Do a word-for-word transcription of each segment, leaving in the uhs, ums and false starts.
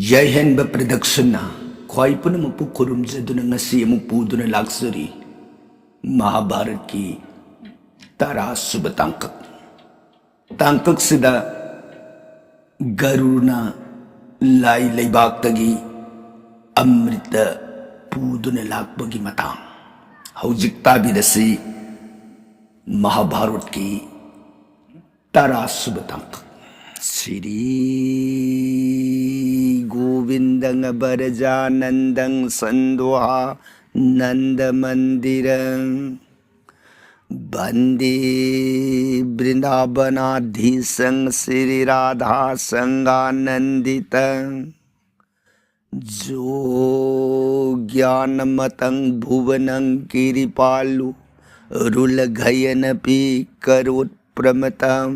ꯌꯥꯏꯍꯟꯕ ꯄ꯭ꯔꯗꯛꯁꯟꯅ ꯈ꯭ꯋꯥꯏ ꯄꯨꯝꯅꯃꯛꯄꯨ ꯈꯨꯔꯨꯝꯖꯗꯨꯅ ꯉꯁꯤ ꯑꯃꯨꯛ ꯄꯨꯗꯨꯅ ꯂꯥꯛꯆꯔꯤ ꯃꯍꯥꯚꯥꯔꯠꯀꯤ ꯇꯔꯥꯁꯨꯕ ꯇꯥꯡꯀꯛ꯫ ꯇꯥꯡꯀꯛꯁꯤꯗ ꯒꯔꯨꯔꯅ ꯂꯥꯏ ꯂꯩꯕꯥꯛꯇꯒꯤ ꯑꯃ꯭ꯔꯤꯇ ꯄꯨꯗꯨꯅ ꯂꯥꯛꯄꯒꯤ ꯃꯇꯥꯡ꯫ ꯍꯧꯖꯤꯛ ꯇꯥꯕꯤꯔꯁꯤ ꯃꯍꯥꯚꯥꯔꯠꯀꯤ ꯇꯔꯥꯁꯨꯕ ꯇꯥꯡꯀꯛ꯫ ꯁ꯭ꯔꯤ ꯒꯣꯕꯤꯟꯗꯪ ꯕ꯭ꯔꯖꯥꯅꯟꯗꯪ ꯁꯟꯗꯣꯍꯥ ꯅꯟꯗ ꯃꯟꯗꯤꯔꯪ ꯕꯟꯗꯦ ꯕ꯭ꯔꯤꯟꯗꯥꯕꯅꯥꯙꯤꯁꯪ ꯁ꯭ꯔꯤ ꯔꯥꯙꯥ ꯁꯪꯒꯥꯅꯟꯗꯤꯇꯪ ꯖꯣ ꯒ꯭ꯌꯥꯅꯃꯇꯪ ꯚꯨꯕꯅꯪ ꯀꯤꯔꯤꯄꯥꯂꯨ ꯔꯨꯂꯘꯌꯅꯄꯤ ꯀꯔꯣꯠ ꯄ꯭ꯔꯃꯇꯝ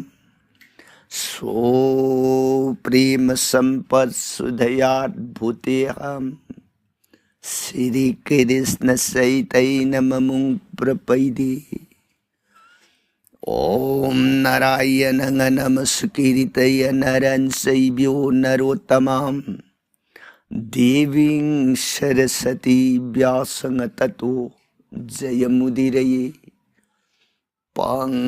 ꯁꯣ ꯄ꯭ರೇಮ ꯁꯝꯄꯠ ꯁꯨꯙయాꯠ ꯚꯨꯇꯦꯍꯝ ꯁ꯭ꯔꯤ ꯀ꯭ꯔꯤꯁ꯭ꯅ ꯆꯩꯇꯩꯅ ꯃꯃꯨꯡ ꯄ꯭ꯔꯄꯩꯗꯤ꯫ ॐ नारायणं नमस्कृत्य नरं चैव नरोत्तमम्। देवीं सरस्वती व्यासं ततो जयमुदीरये। पङ्गुभरमति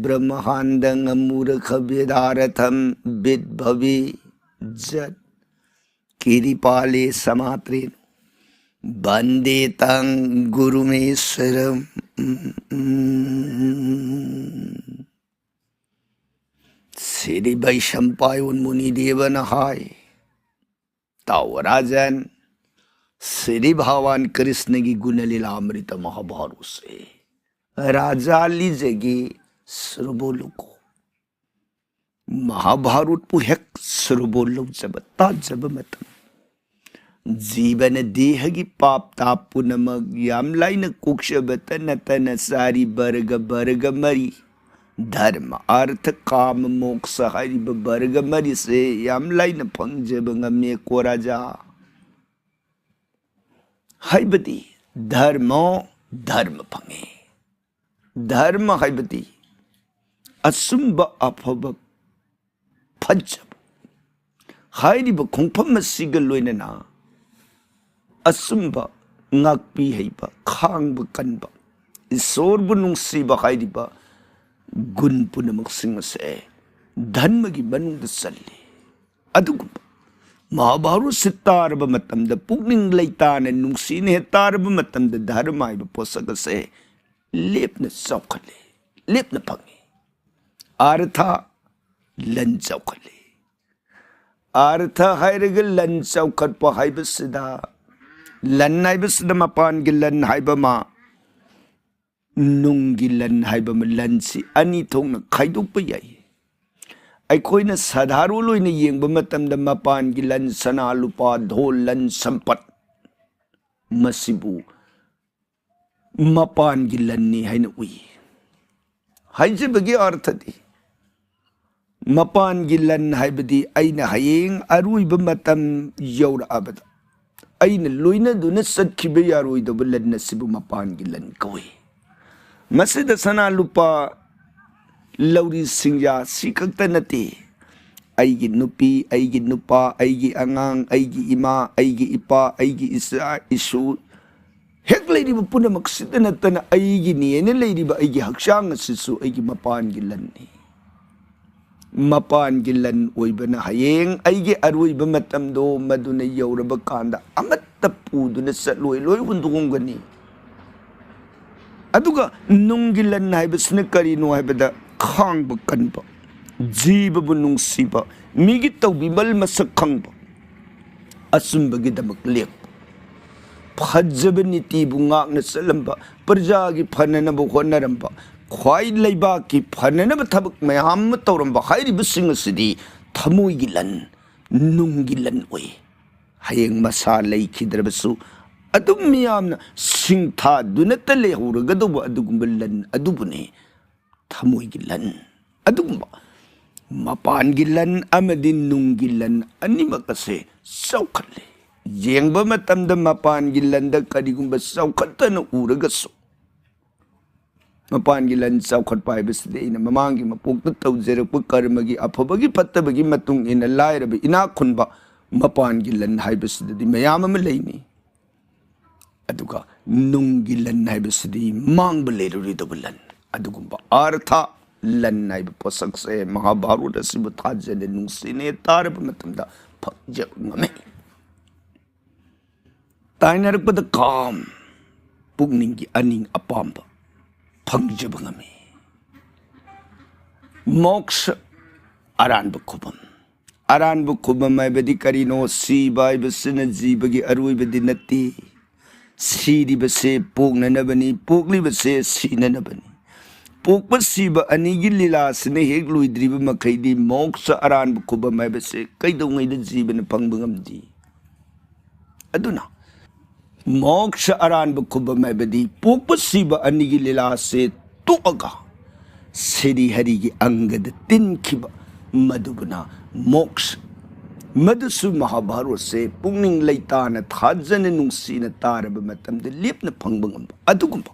ब्रह्माण्डं मूर्खव्यधारथं विद्भवे जत् कृपाले समात्रेण वन्दे तं गुरुमीश्वरम्। ꯁ꯭ꯔꯤ ꯕꯩꯁꯝꯄꯥꯌꯣꯟ ꯃꯨꯅꯤꯗꯦꯕꯅ ꯍꯥꯏ, ꯇꯥꯎ ꯔꯥꯖꯟ, ꯁ꯭ꯔꯤ ꯚꯒꯋꯥꯟ ꯀ꯭ꯔꯤꯁ꯭ꯅꯒꯤ ꯒꯨꯅ ꯂꯤꯂꯥ ꯑꯃ꯭ꯔꯤꯇ ꯃꯍꯥꯚꯥꯔꯠꯁꯦ ꯔꯥꯖꯥ ꯂꯤꯖꯒꯦ ꯁ꯭ꯔꯣꯕꯣꯂꯨꯀꯣ꯫ ꯃꯍꯥꯚꯥꯔꯠꯄꯨ ꯍꯦꯛ ꯁ꯭ꯔꯣꯕꯣ ꯂꯧꯖꯕ, ꯇꯥꯖꯕ ꯃꯇꯝ, ꯖꯤꯕꯅ ꯗꯦꯍꯒꯤ ꯄꯥꯞ ꯇꯥꯞ ꯄꯨꯝꯅꯃꯛ ꯌꯥꯝ ꯂꯥꯏꯅ ꯀꯣꯛꯆꯕꯇ ꯅꯠꯇꯅ ꯆꯥꯔꯤ ꯕꯔꯒ ꯕꯔꯒ ꯃꯔꯤ, ꯙꯔꯃ, ꯑꯔꯊ, ꯀꯥꯃ, ꯃꯣꯛꯁ ꯍꯥꯏꯔꯤꯕ ꯕꯔꯒ ꯃꯔꯤꯁꯦ ꯌꯥꯝ ꯂꯥꯏꯅ ꯐꯪꯖꯕ ꯉꯝꯃꯦꯀꯣ ꯔꯥꯖꯥ꯫ ꯍꯥꯏꯕꯗꯤ ꯙꯔꯃ, ꯙꯔꯃ ꯐꯪꯉꯦ꯫ ꯙꯔꯃ ꯍꯥꯏꯕꯗꯤ ꯑꯆꯨꯝꯕ, ꯑꯐꯕ, ꯐꯖꯕ꯫ ꯍꯥꯏꯔꯤꯕ ꯈꯣꯡꯐꯝ ꯑꯁꯤꯒ ꯂꯣꯏꯅꯅ ꯑꯆꯨꯝꯕ, ꯉꯥꯛꯄꯤ ꯍꯩꯕ, ꯈꯥꯡꯕ ꯀꯟꯕ, ꯏꯁꯣꯔꯕꯨ ꯅꯨꯡꯁꯤꯕ ꯍꯥꯏꯔꯤꯕ ꯒꯨꯟ ꯄꯨꯝꯅꯃꯛꯁꯤꯡ ꯑꯁꯦ ꯙꯔꯃꯒꯤ ꯃꯅꯨꯡꯗ ꯆꯜꯂꯤ꯫ ꯑꯗꯨꯒꯨꯝꯕ ꯃꯍꯥꯚꯥꯔꯠꯁꯤ ꯇꯥꯔꯕ ꯃꯇꯝꯗ, ꯄꯨꯛꯅꯤꯡ ꯂꯩꯇꯥꯅ ꯅꯨꯡꯁꯤꯅ ꯍꯦꯛ ꯇꯥꯔꯕ ꯃꯇꯝꯗ, ꯙꯔꯃ ꯍꯥꯏꯕ ꯄꯣꯠꯁꯛ ꯑꯁꯦ ꯂꯦꯞꯅ ꯆꯥꯎꯈꯠꯂꯤ, ꯂꯦꯞꯅ ꯐꯪꯉꯤ꯫ ꯑꯥꯔꯊ, ꯂꯟ ꯆꯥꯎꯈꯠꯂꯤ꯫ ꯑꯥꯔꯊ ꯍꯥꯏꯔꯒ ꯂꯟ ꯆꯥꯎꯈꯠꯄ ꯍꯥꯏꯕꯁꯤꯗ, ꯂꯟ ꯍꯥꯏꯕꯁꯤꯗ ꯃꯄꯥꯟꯒꯤ ꯂꯟ ꯍꯥꯏꯕ ꯑꯃ, ꯅꯨꯡꯒꯤ ꯂꯟ ꯍꯥꯏꯕ ꯑꯃ, ꯂꯟꯁꯤ ꯑꯅꯤ ꯊꯣꯛꯅ ꯈꯥꯏꯗꯣꯛꯄ ꯌꯥꯏ꯫ ꯑꯩꯈꯣꯏꯅ ꯁꯥꯙꯥꯔꯣꯟ ꯑꯣꯏꯅ ꯌꯦꯡꯕ ꯃꯇꯝꯗ ꯃꯄꯥꯟꯒꯤ ꯂꯟ, ꯁꯅꯥ ꯂꯨꯄꯥ, ꯙꯣꯜ, ꯂꯟ ꯁꯝꯄꯠ, ꯃꯁꯤꯕꯨ ꯃꯄꯥꯟꯒꯤ ꯂꯟꯅꯤ ꯍꯥꯏꯅ ꯎꯏ꯫ ꯍꯥꯏꯖꯕꯒꯤ ꯑꯥꯔꯊꯗꯤ, ꯃꯄꯥꯟꯒꯤ ꯂꯟ ꯍꯥꯏꯕꯗꯤ ꯑꯩꯅ ꯍꯌꯦꯡ ꯑꯔꯣꯏꯕ ꯃꯇꯝ ꯌꯧꯔꯛꯑꯕꯗ ꯑꯩꯅ ꯂꯣꯏꯅꯗꯨꯅ ꯆꯠꯈꯤꯕ ꯌꯥꯔꯣꯏꯗꯕ ꯂꯟ ꯑꯁꯤꯕꯨ ꯃꯄꯥꯟꯒꯤ ꯂꯟ ꯀꯧꯏ꯫ ꯃꯁꯤꯗ ꯁꯅꯥ ꯂꯨꯄꯥ, ꯂꯧꯔꯤ ꯁꯤꯡꯌꯥ ꯁꯤ ꯈꯛꯇ ꯅꯠꯇꯦ꯫ ꯑꯩꯒꯤ ꯅꯨꯄꯤ, ꯑꯩꯒꯤ ꯅꯨꯄꯥ, ꯑꯩꯒꯤ ꯑꯉꯥꯡ, ꯑꯩꯒꯤ ꯏꯃꯥ, ꯑꯩꯒꯤ ꯏꯄꯥ, ꯑꯩꯒꯤ ꯏꯆꯥ ꯏꯁꯨ, ꯍꯦꯛ ꯂꯩꯔꯤꯕ ꯄꯨꯝꯅꯃꯛꯁꯤꯗ ꯅꯠꯇꯅ ꯑꯩꯒꯤꯅꯦꯅ ꯂꯩꯔꯤꯕ ꯑꯩꯒꯤ ꯍꯛꯆꯥꯡ ꯑꯁꯤꯁꯨ ꯑꯩꯒꯤ ꯃꯄꯥꯟꯒꯤ ꯂꯟꯅꯤ꯫ ꯃꯄꯥꯟꯒꯤ ꯂꯟ ꯑꯣꯏꯕꯅ ꯍꯌꯦꯡ ꯑꯩꯒꯤ ꯑꯔꯣꯏꯕ ꯃꯇꯝꯗꯣ ꯃꯗꯨꯅ ꯌꯧꯔꯕ ꯀꯥꯟꯗ ꯑꯃꯠꯇ ꯄꯨꯗꯨꯅ ꯆꯠꯂꯣꯏ, ꯂꯣꯏ ꯍꯨꯟꯗꯣꯛꯑꯝꯒꯅꯤ꯫ ꯑꯗꯨꯒ ꯅꯨꯡꯒꯤ ꯂꯟ ꯍꯥꯏꯕꯁꯤꯅ ꯀꯔꯤꯅꯣ ꯍꯥꯏꯕꯗ, ꯈꯥꯡꯕ ꯀꯟꯕ, ꯖꯤꯕꯕꯨ ꯅꯨꯡꯁꯤꯕ, ꯃꯤꯒꯤ ꯇꯧꯕꯤꯃꯜ ꯃꯁꯛ ꯈꯪꯕ, ꯑꯆꯨꯝꯕꯒꯤꯗꯃꯛ ꯂꯦꯞꯄ, ꯐꯖꯕ ꯅꯤꯇꯤꯕꯨ ꯉꯥꯛꯅ ꯆꯠꯂꯝꯕ, ꯄ꯭ꯔꯖꯥꯒꯤ ꯐꯅꯅꯕ ꯍꯣꯠꯅꯔꯝꯕ, ꯈ꯭ꯋꯥꯏ ꯂꯩꯕꯥꯛꯀꯤ ꯐꯅꯅꯕ ꯊꯕꯛ ꯃꯌꯥꯝ ꯑꯃ ꯇꯧꯔꯝꯕ ꯍꯥꯏꯔꯤꯕꯁꯤꯡ ꯑꯁꯤꯗꯤ ꯊꯃꯣꯏꯒꯤ ꯂꯟ, ꯅꯨꯡꯒꯤ ꯂꯟ ꯑꯣꯏ꯫ ꯍꯌꯦꯡ ꯃꯁꯥ ꯂꯩꯈꯤꯗ꯭ꯔꯕꯁꯨ ꯑꯗꯨꯝ ꯃꯤꯌꯥꯝꯅ ꯁꯤꯡꯊꯥꯗꯨꯅꯇ ꯂꯩꯍꯧꯔꯒꯗꯧꯕ ꯑꯗꯨꯒꯨꯝꯕ ꯂꯟ ꯑꯗꯨꯕꯨꯅꯤ ꯊꯃꯣꯏꯒꯤ ꯂꯟ꯫ ꯑꯗꯨꯒꯨꯝꯕ ꯃꯄꯥꯟꯒꯤ ꯂꯟ ꯑꯃꯗꯤ ꯅꯨꯡꯒꯤ ꯂꯟ ꯑꯅꯤꯃꯛ ꯑꯁꯦ ꯆꯥꯎꯈꯠꯂꯤ꯫ ꯌꯦꯡꯕ ꯃꯇꯝꯗ ꯃꯄꯥꯟꯒꯤ ꯂꯟꯗ ꯀꯔꯤꯒꯨꯝꯕ ꯆꯥꯎꯈꯠꯇꯅ ꯎꯔꯒꯁꯨ, ꯃꯄꯥꯟꯒꯤ ꯂꯟ ꯆꯥꯎꯈꯠꯄ ꯍꯥꯏꯕꯁꯤꯗꯤ ꯑꯩꯅ ꯃꯃꯥꯡꯒꯤ ꯃꯄꯣꯛꯇ ꯇꯧꯖꯔꯛꯄ ꯀꯔꯃꯒꯤ ꯑꯐꯕꯒꯤ ꯐꯠꯇꯕꯒꯤ ꯃꯇꯨꯡ ꯏꯟꯅ ꯂꯥꯏꯔꯕ ꯏꯅꯥꯛ ꯈꯨꯟꯕ ꯃꯄꯥꯟꯒꯤ ꯂꯟ ꯍꯥꯏꯕꯁꯤꯗꯗꯤ ꯃꯌꯥꯝ ꯑꯃ ꯂꯩꯅꯤ꯫ ꯑꯗꯨꯒ ꯅꯨꯡꯒꯤ ꯂꯟ ꯍꯥꯏꯕꯁꯤꯗꯤ ꯃꯥꯡꯕ ꯂꯩꯔꯔꯣꯏꯗꯕ ꯂꯟ꯫ ꯑꯗꯨꯒꯨꯝꯕ ꯑꯔꯊ ꯂꯟ ꯍꯥꯏꯕ ꯄꯣꯠꯁꯛꯁꯦ ꯃꯍꯥꯚꯥꯔꯠ ꯑꯁꯤꯕꯨ ꯊꯥꯖꯅ ꯅꯨꯡꯁꯤꯅ ꯇꯥꯔꯕ ꯃꯇꯝꯗ ꯐꯪꯖꯕ ꯉꯝꯃꯤ꯫ ꯇꯥꯏꯅꯔꯛꯄꯗ ꯀꯥꯝ, ꯄꯨꯛꯅꯤꯡꯒꯤ ꯑꯅꯤꯡ ꯑꯄꯥꯝꯕ ꯐꯪꯖꯕ ꯉꯝꯃꯤ꯫ ꯃꯣꯛꯁ, ꯑꯔꯥꯟꯕ ꯈꯨꯕꯝ꯫ ꯑꯔꯥꯟꯕ ꯈꯨꯕꯝ ꯍꯥꯏꯕꯗꯤ ꯀꯔꯤꯅꯣ? ꯁꯤꯕ ꯍꯥꯏꯕꯁꯤꯅ ꯖꯤꯕꯒꯤ ꯑꯔꯣꯏꯕꯗꯤ ꯅꯠꯇꯦ꯫ ꯁꯤꯔꯤꯕꯁꯦ ꯄꯣꯛꯅꯅꯕꯅꯤ, ꯄꯣꯛꯂꯤꯕꯁꯦ ꯁꯤꯅꯅꯕꯅꯤ꯫ ꯄꯣꯛꯄ ꯁꯤꯕ ꯑꯅꯤꯒꯤ ꯂꯤꯂꯥꯁꯤꯅ ꯍꯦꯛ ꯂꯣꯏꯗ꯭ꯔꯤꯕ ꯃꯈꯩꯗꯤ ꯃꯣꯛꯁ, ꯑꯔꯥꯟꯕ ꯈꯨꯕꯝ ꯍꯥꯏꯕꯁꯦ ꯀꯩꯗꯧꯉꯩꯗ ꯖꯤꯕꯅ ꯐꯪꯕ ꯉꯝꯗꯦ꯫ ꯑꯗꯨꯅ ꯃꯣꯛꯁ, ꯑꯔꯥꯟꯕ ꯈꯨꯕꯝ ꯍꯥꯏꯕꯗꯤ ꯄꯣꯛꯄ ꯁꯤꯕ ꯑꯅꯤꯒꯤ ꯂꯤꯂꯥꯁꯦ ꯇꯣꯛꯑꯒ ꯁ꯭ꯔꯤ ꯍꯔꯤꯒꯤ ꯑꯪꯒꯗ ꯇꯤꯟꯈꯤꯕ, ꯃꯗꯨꯕꯨꯅ ꯃꯣꯛꯁ꯫ ꯃꯗꯨꯁꯨ ꯃꯍꯥꯚꯥꯔꯠꯁꯦ ꯄꯨꯛꯅꯤꯡ ꯂꯩꯇꯥꯅ ꯊꯥꯖꯅ ꯅꯨꯡꯁꯤꯅ ꯇꯥꯔꯕ ꯃꯇꯝꯗ ꯂꯦꯞꯅ ꯐꯪꯕ ꯉꯝꯕ ꯑꯗꯨꯒꯨꯝꯕ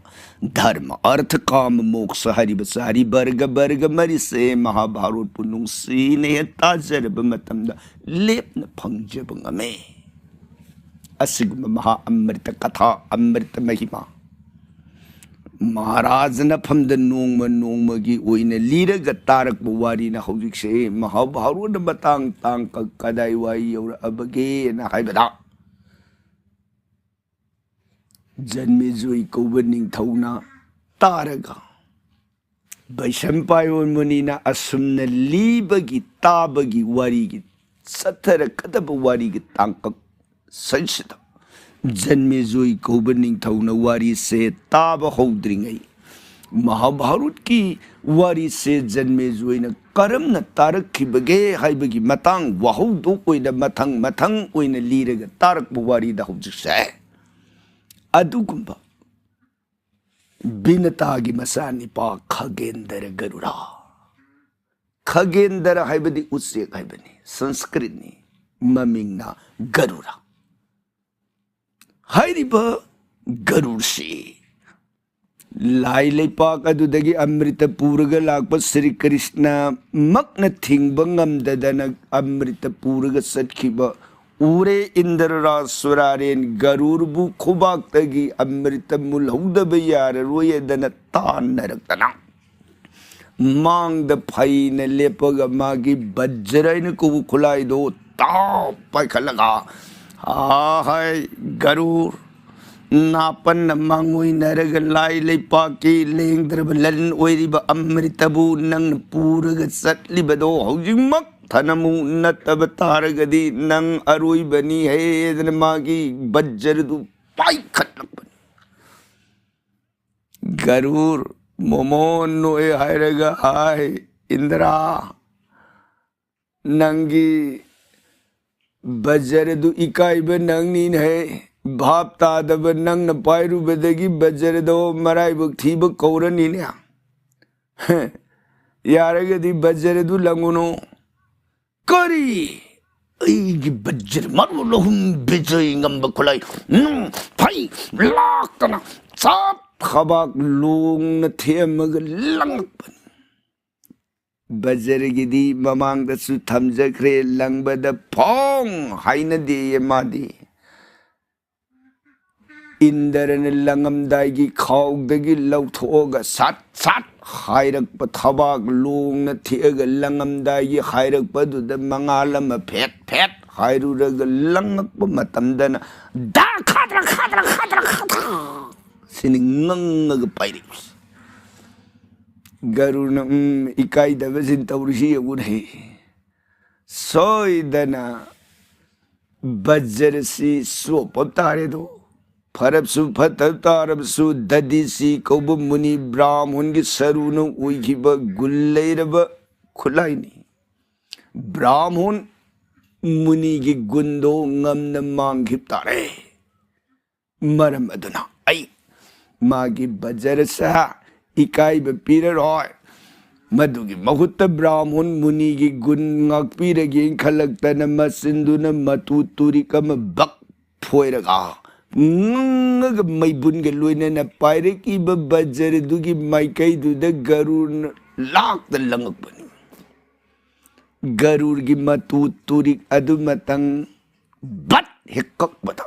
ꯙꯔꯃ, ꯑꯔꯊ, ꯀꯥꯃ, ꯃꯣꯛꯁ ꯍꯥꯏꯔꯤꯕ ꯆꯥꯔꯤ ꯕꯔꯒ, ꯕꯔꯒ ꯃꯔꯤꯁꯦ ꯃꯍꯥꯚꯥꯔꯠꯄꯨ ꯅꯨꯡꯁꯤꯅ ꯍꯦꯛ ꯇꯥꯖꯔꯕ ꯃꯇꯝꯗ ꯂꯦꯞꯅ ꯐꯪꯖꯕ ꯉꯝꯃꯦ꯫ ꯑꯁꯤꯒꯨꯝꯕ ꯃꯍꯥ ꯑꯃ꯭ꯔꯤꯇ ꯀꯊꯥ, ꯑꯃ꯭ꯔꯤꯇ ꯃꯍꯤꯃꯥ ꯃꯍꯥꯔꯥꯖꯅ ꯐꯝꯗ ꯅꯣꯡꯃ ꯅꯣꯡꯃꯒꯤ ꯑꯣꯏꯅ ꯂꯤꯔꯒ ꯇꯥꯔꯛꯄ ꯋꯥꯔꯤꯅ ꯍꯧꯖꯤꯛꯁꯦ ꯃꯍꯥꯚꯥꯔꯠꯅ ꯃꯇꯥꯡ ꯇꯥꯡꯀꯛ ꯀꯗꯥꯏ ꯋꯥꯏ ꯌꯧꯔꯛꯑꯕꯒꯦꯅ ꯍꯥꯏꯕꯗ, ꯖꯟꯃꯦꯖꯣꯏ ꯀꯧꯕ ꯅꯤꯡꯊꯧꯅ ꯇꯥꯔꯒ, ꯚꯩꯁꯝꯄꯥꯌꯣꯟ ꯃꯨꯅꯤꯅ ꯑꯁꯨꯝꯅ ꯂꯤꯕꯒꯤ, ꯇꯥꯕꯒꯤ ꯋꯥꯔꯤꯒꯤ, ꯆꯠꯊꯔꯛꯀꯗꯕ ꯋꯥꯔꯤꯒꯤ ꯇꯥꯡꯀꯛ ꯁꯩꯁꯤꯗ ꯖꯟꯃꯦꯖꯣꯏ ꯀꯧꯕ ꯅꯤꯡꯊꯧꯅ ꯋꯥꯔꯤꯁꯦ ꯇꯥꯕ ꯍꯧꯗ꯭ꯔꯤꯉꯩ, ꯃꯍꯥꯚꯥꯔꯠꯀꯤ ꯋꯥꯔꯤꯁꯦ ꯖꯟꯃꯦꯖꯣꯏꯅ ꯀꯔꯝꯅ ꯇꯥꯔꯛꯈꯤꯕꯒꯦ ꯍꯥꯏꯕꯒꯤ ꯃꯇꯥꯡ ꯋꯥꯍꯧꯗꯣꯛ ꯑꯣꯏꯅ ꯃꯊꯪ ꯃꯊꯪ ꯑꯣꯏꯅ ꯂꯤꯔꯒ ꯇꯥꯔꯛꯄ ꯋꯥꯔꯤꯗ ꯍꯧꯖꯤꯛꯁꯦ ꯑꯗꯨꯒꯨꯝꯕ ꯕꯤꯅꯇꯥꯒꯤ ꯃꯆꯥꯅꯤꯄꯥ ꯈꯒꯦꯟꯗꯔ ꯒꯔꯨꯔꯥ꯫ ꯈꯒꯦꯟꯗꯔ ꯍꯥꯏꯕꯗꯤ ꯎꯆꯦꯛ ꯍꯥꯏꯕꯅꯤ, ꯁꯪꯁꯀ꯭ꯔꯤꯠꯅꯤ, ꯃꯃꯤꯡꯅ ꯒꯔꯨꯔꯥ꯫ ꯍꯥꯏꯔꯤꯕ ꯒꯔꯨꯔꯁꯤ ꯂꯥꯏ ꯂꯩꯄꯥꯛ ꯑꯗꯨꯗꯒꯤ ꯑꯃ꯭ꯔꯤꯇ ꯄꯨꯔꯒ ꯂꯥꯛꯄ ꯁ꯭ꯔꯤ ꯀ꯭ꯔꯤꯁꯅꯃꯛꯅ ꯊꯤꯡꯕ ꯉꯝꯗꯗꯅ ꯑꯃ꯭ꯔꯤꯇ ꯄꯨꯔꯒ ꯆꯠꯈꯤꯕ ꯎꯔꯦ꯫ ꯏꯟꯗ꯭ꯔ ꯔꯥꯖ ꯁꯨꯔꯥꯔꯦꯟ ꯒꯔꯨꯔꯕꯨ ꯈꯨꯕꯥꯛꯇꯒꯤ ꯑꯃ꯭ꯔꯤꯇ ꯃꯨꯜꯍꯧꯗꯕ ꯌꯥꯔꯔꯣꯏ ꯑꯗꯅ ꯇꯥꯟꯅꯔꯛꯇꯅ ꯃꯥꯡꯗ ꯐꯩꯅ ꯂꯦꯞꯄꯒ ꯃꯥꯒꯤ ꯕꯖ꯭ꯔ ꯍꯥꯏꯅ ꯀꯧꯕ ꯈꯨꯠꯂꯥꯏꯗꯣ ꯇꯥꯎ ꯄꯥꯏꯈꯠꯂꯒ, "ꯑꯥ ꯍꯥꯏ ꯒꯔꯨꯔ, ꯅꯥꯄꯟꯅ ꯃꯥꯡꯑꯣꯏꯅꯔꯒ ꯂꯥꯏ ꯂꯩꯄꯥꯛꯀꯤ ꯂꯦꯡꯗ꯭ꯔꯕ ꯂꯟ ꯑꯣꯏꯔꯤꯕ ꯑꯃ꯭ꯔꯤꯇꯕꯨ ꯅꯪꯅ ꯄꯨꯔꯒ ꯆꯠꯂꯤꯕꯗꯣ ꯍꯧꯖꯤꯛꯃꯛ ꯊꯅꯝꯃꯨ, ꯅꯠꯇꯕ ꯇꯥꯔꯒꯗꯤ ꯅꯪ ꯑꯔꯣꯏꯕꯅꯤ" ꯍꯥꯏꯗꯅ ꯃꯥꯒꯤ ꯕꯖ꯭ꯔꯗꯨ ꯄꯥꯏꯈꯠꯂꯛꯄꯅꯤ꯫ ꯒꯔꯨꯔ ꯃꯣꯃꯣꯟ ꯅꯣꯛꯑꯦ ꯍꯥꯏꯔꯒ ꯍꯥꯏ, "ꯏꯟꯗ꯭ꯔ, ꯅꯪꯒꯤ ꯕꯖ꯭ꯔꯗꯨ ꯏꯀꯥꯏꯕ ꯅꯪꯅꯤꯅꯦ꯫ ꯚꯥꯞ ꯇꯥꯗꯕ ꯅꯪꯅ ꯄꯥꯏꯔꯨꯕꯗꯒꯤ ꯕꯖ꯭ꯔꯗꯣ ꯃꯔꯥꯏꯕꯛ ꯊꯤꯕ ꯀꯧꯔꯅꯤꯅꯦ꯫ ꯌꯥꯔꯒꯗꯤ ꯕꯖ꯭ꯔꯗꯨ ꯂꯪꯉꯨꯅꯨ"꯫ "ꯀꯔꯤ? ꯑꯩꯒꯤ ꯕꯖ꯭ꯔ ꯃꯔꯣꯜ ꯑꯍꯨꯝ ꯕꯤꯖꯣꯏ ꯉꯝꯕ ꯈꯨꯠꯂꯥꯏ ꯅꯨꯡ ꯐꯩ ꯂꯥꯛꯇꯅ ꯆꯞ ꯈꯕꯥꯛ ꯂꯣꯡꯅ ꯊꯦꯝꯃꯒ ꯂꯪꯉꯛꯄꯅꯤ"꯫ ꯕꯖ꯭ꯔꯒꯤꯗꯤ ꯃꯃꯥꯡꯗꯁꯨ ꯊꯝꯖꯈ꯭ꯔꯦ, ꯂꯪꯕꯗ ꯐꯣꯡ ꯍꯥꯏꯅꯗꯦꯌꯦ ꯃꯥꯗꯤ꯫ ꯏꯟꯗ꯭ꯔꯅ ꯂꯪꯉꯝꯗꯥꯏꯒꯤ ꯈꯥꯎꯗꯒꯤ ꯂꯧꯊꯣꯛꯑꯒ ꯁꯠ ꯁꯠ ꯍꯥꯏꯔꯛꯄ, ꯊꯕꯥꯛ ꯂꯣꯡꯅ ꯊꯦꯛꯑꯒ ꯂꯪꯉꯝꯗꯥꯏꯒꯤ ꯍꯥꯏꯔꯛꯄꯗꯨꯗ ꯃꯉꯥꯜ ꯑꯃ ꯐꯦꯠ ꯐꯦꯠ ꯍꯥꯏꯔꯨꯔꯒ ꯂꯪꯉꯛꯄ ꯃꯇꯝꯗꯅ ꯗꯥ ꯈꯥꯗ꯭ꯔ ꯈꯥꯗ꯭ꯔ ꯈꯥꯗ꯭ꯔ ꯈꯥꯗ꯭ꯔ ꯁꯤꯅꯤ ꯉꯪꯉꯒ ꯄꯥꯏꯔꯛꯏꯁꯦ꯫ ꯒꯔꯨꯔꯅ, "ꯎꯝ, ꯏꯀꯥꯏꯗꯕꯁꯤꯡ ꯇꯧꯔꯤꯁꯤ ꯌꯦꯡꯉꯨꯅꯦ꯫ ꯁꯣꯏꯗꯅ ꯕꯖ꯭ꯔꯁꯤ ꯆꯣꯞꯄ ꯇꯥꯔꯦꯗꯣ꯫ ꯐꯔꯕꯁꯨ ꯐꯠꯇꯕ ꯇꯥꯔꯕꯁꯨ ꯗꯗꯤꯁꯤ ꯀꯧꯕ ꯃꯨꯅꯤ ꯕ꯭ꯔꯥꯍꯃꯨꯟꯒꯤ ꯁꯔꯨꯅ ꯑꯣꯏꯈꯤꯕ ꯒꯨꯟ ꯂꯩꯔꯕ ꯈꯨꯠꯂꯥꯏꯅꯤ꯫ ꯕ꯭ꯔꯥꯍꯃꯨꯟ ꯃꯨꯅꯤꯒꯤ ꯒꯨꯟꯗꯣ ꯉꯝꯅ ꯃꯥꯡꯈꯤꯕ ꯇꯥꯔꯦ꯫ ꯃꯔꯝ ꯑꯗꯨꯅ ꯑꯩ ꯃꯥꯒꯤ ꯕꯖ꯭ꯔꯁꯦ ꯏꯀꯥꯏꯕ ꯄꯤꯔꯔꯣꯏ꯫ ꯃꯗꯨꯒꯤ ꯃꯍꯨꯠꯇ ꯕ꯭ꯔꯥꯍꯃꯨꯟ ꯃꯨꯅꯤꯒꯤ ꯒꯨꯟ ꯉꯥꯛꯄꯤꯔꯒꯦꯅ ꯈꯜꯂꯛꯇꯅ ꯃꯆꯤꯟꯗꯨꯅ ꯃꯇꯨ ꯇꯨꯔꯤꯛ ꯑꯃ ꯕꯛ ꯐꯣꯏꯔꯒ ꯉꯪꯉꯒ ꯃꯩꯕꯨꯟꯒ ꯂꯣꯏꯅꯅ ꯄꯥꯏꯔꯛꯏꯕ ꯕꯖꯔꯗꯨꯒꯤ ꯃꯥꯏꯀꯩꯗꯨꯗ ꯒꯔꯨꯔꯅ ꯂꯥꯛꯇ ꯂꯪꯉꯛꯄꯅꯤ꯫ ꯒꯔꯨꯔꯒꯤ ꯃꯇꯨ ꯇꯨꯔꯤꯛ ꯑꯗꯨꯃꯇꯪ ꯕꯠ ꯍꯦꯛ ꯀꯛꯄꯗ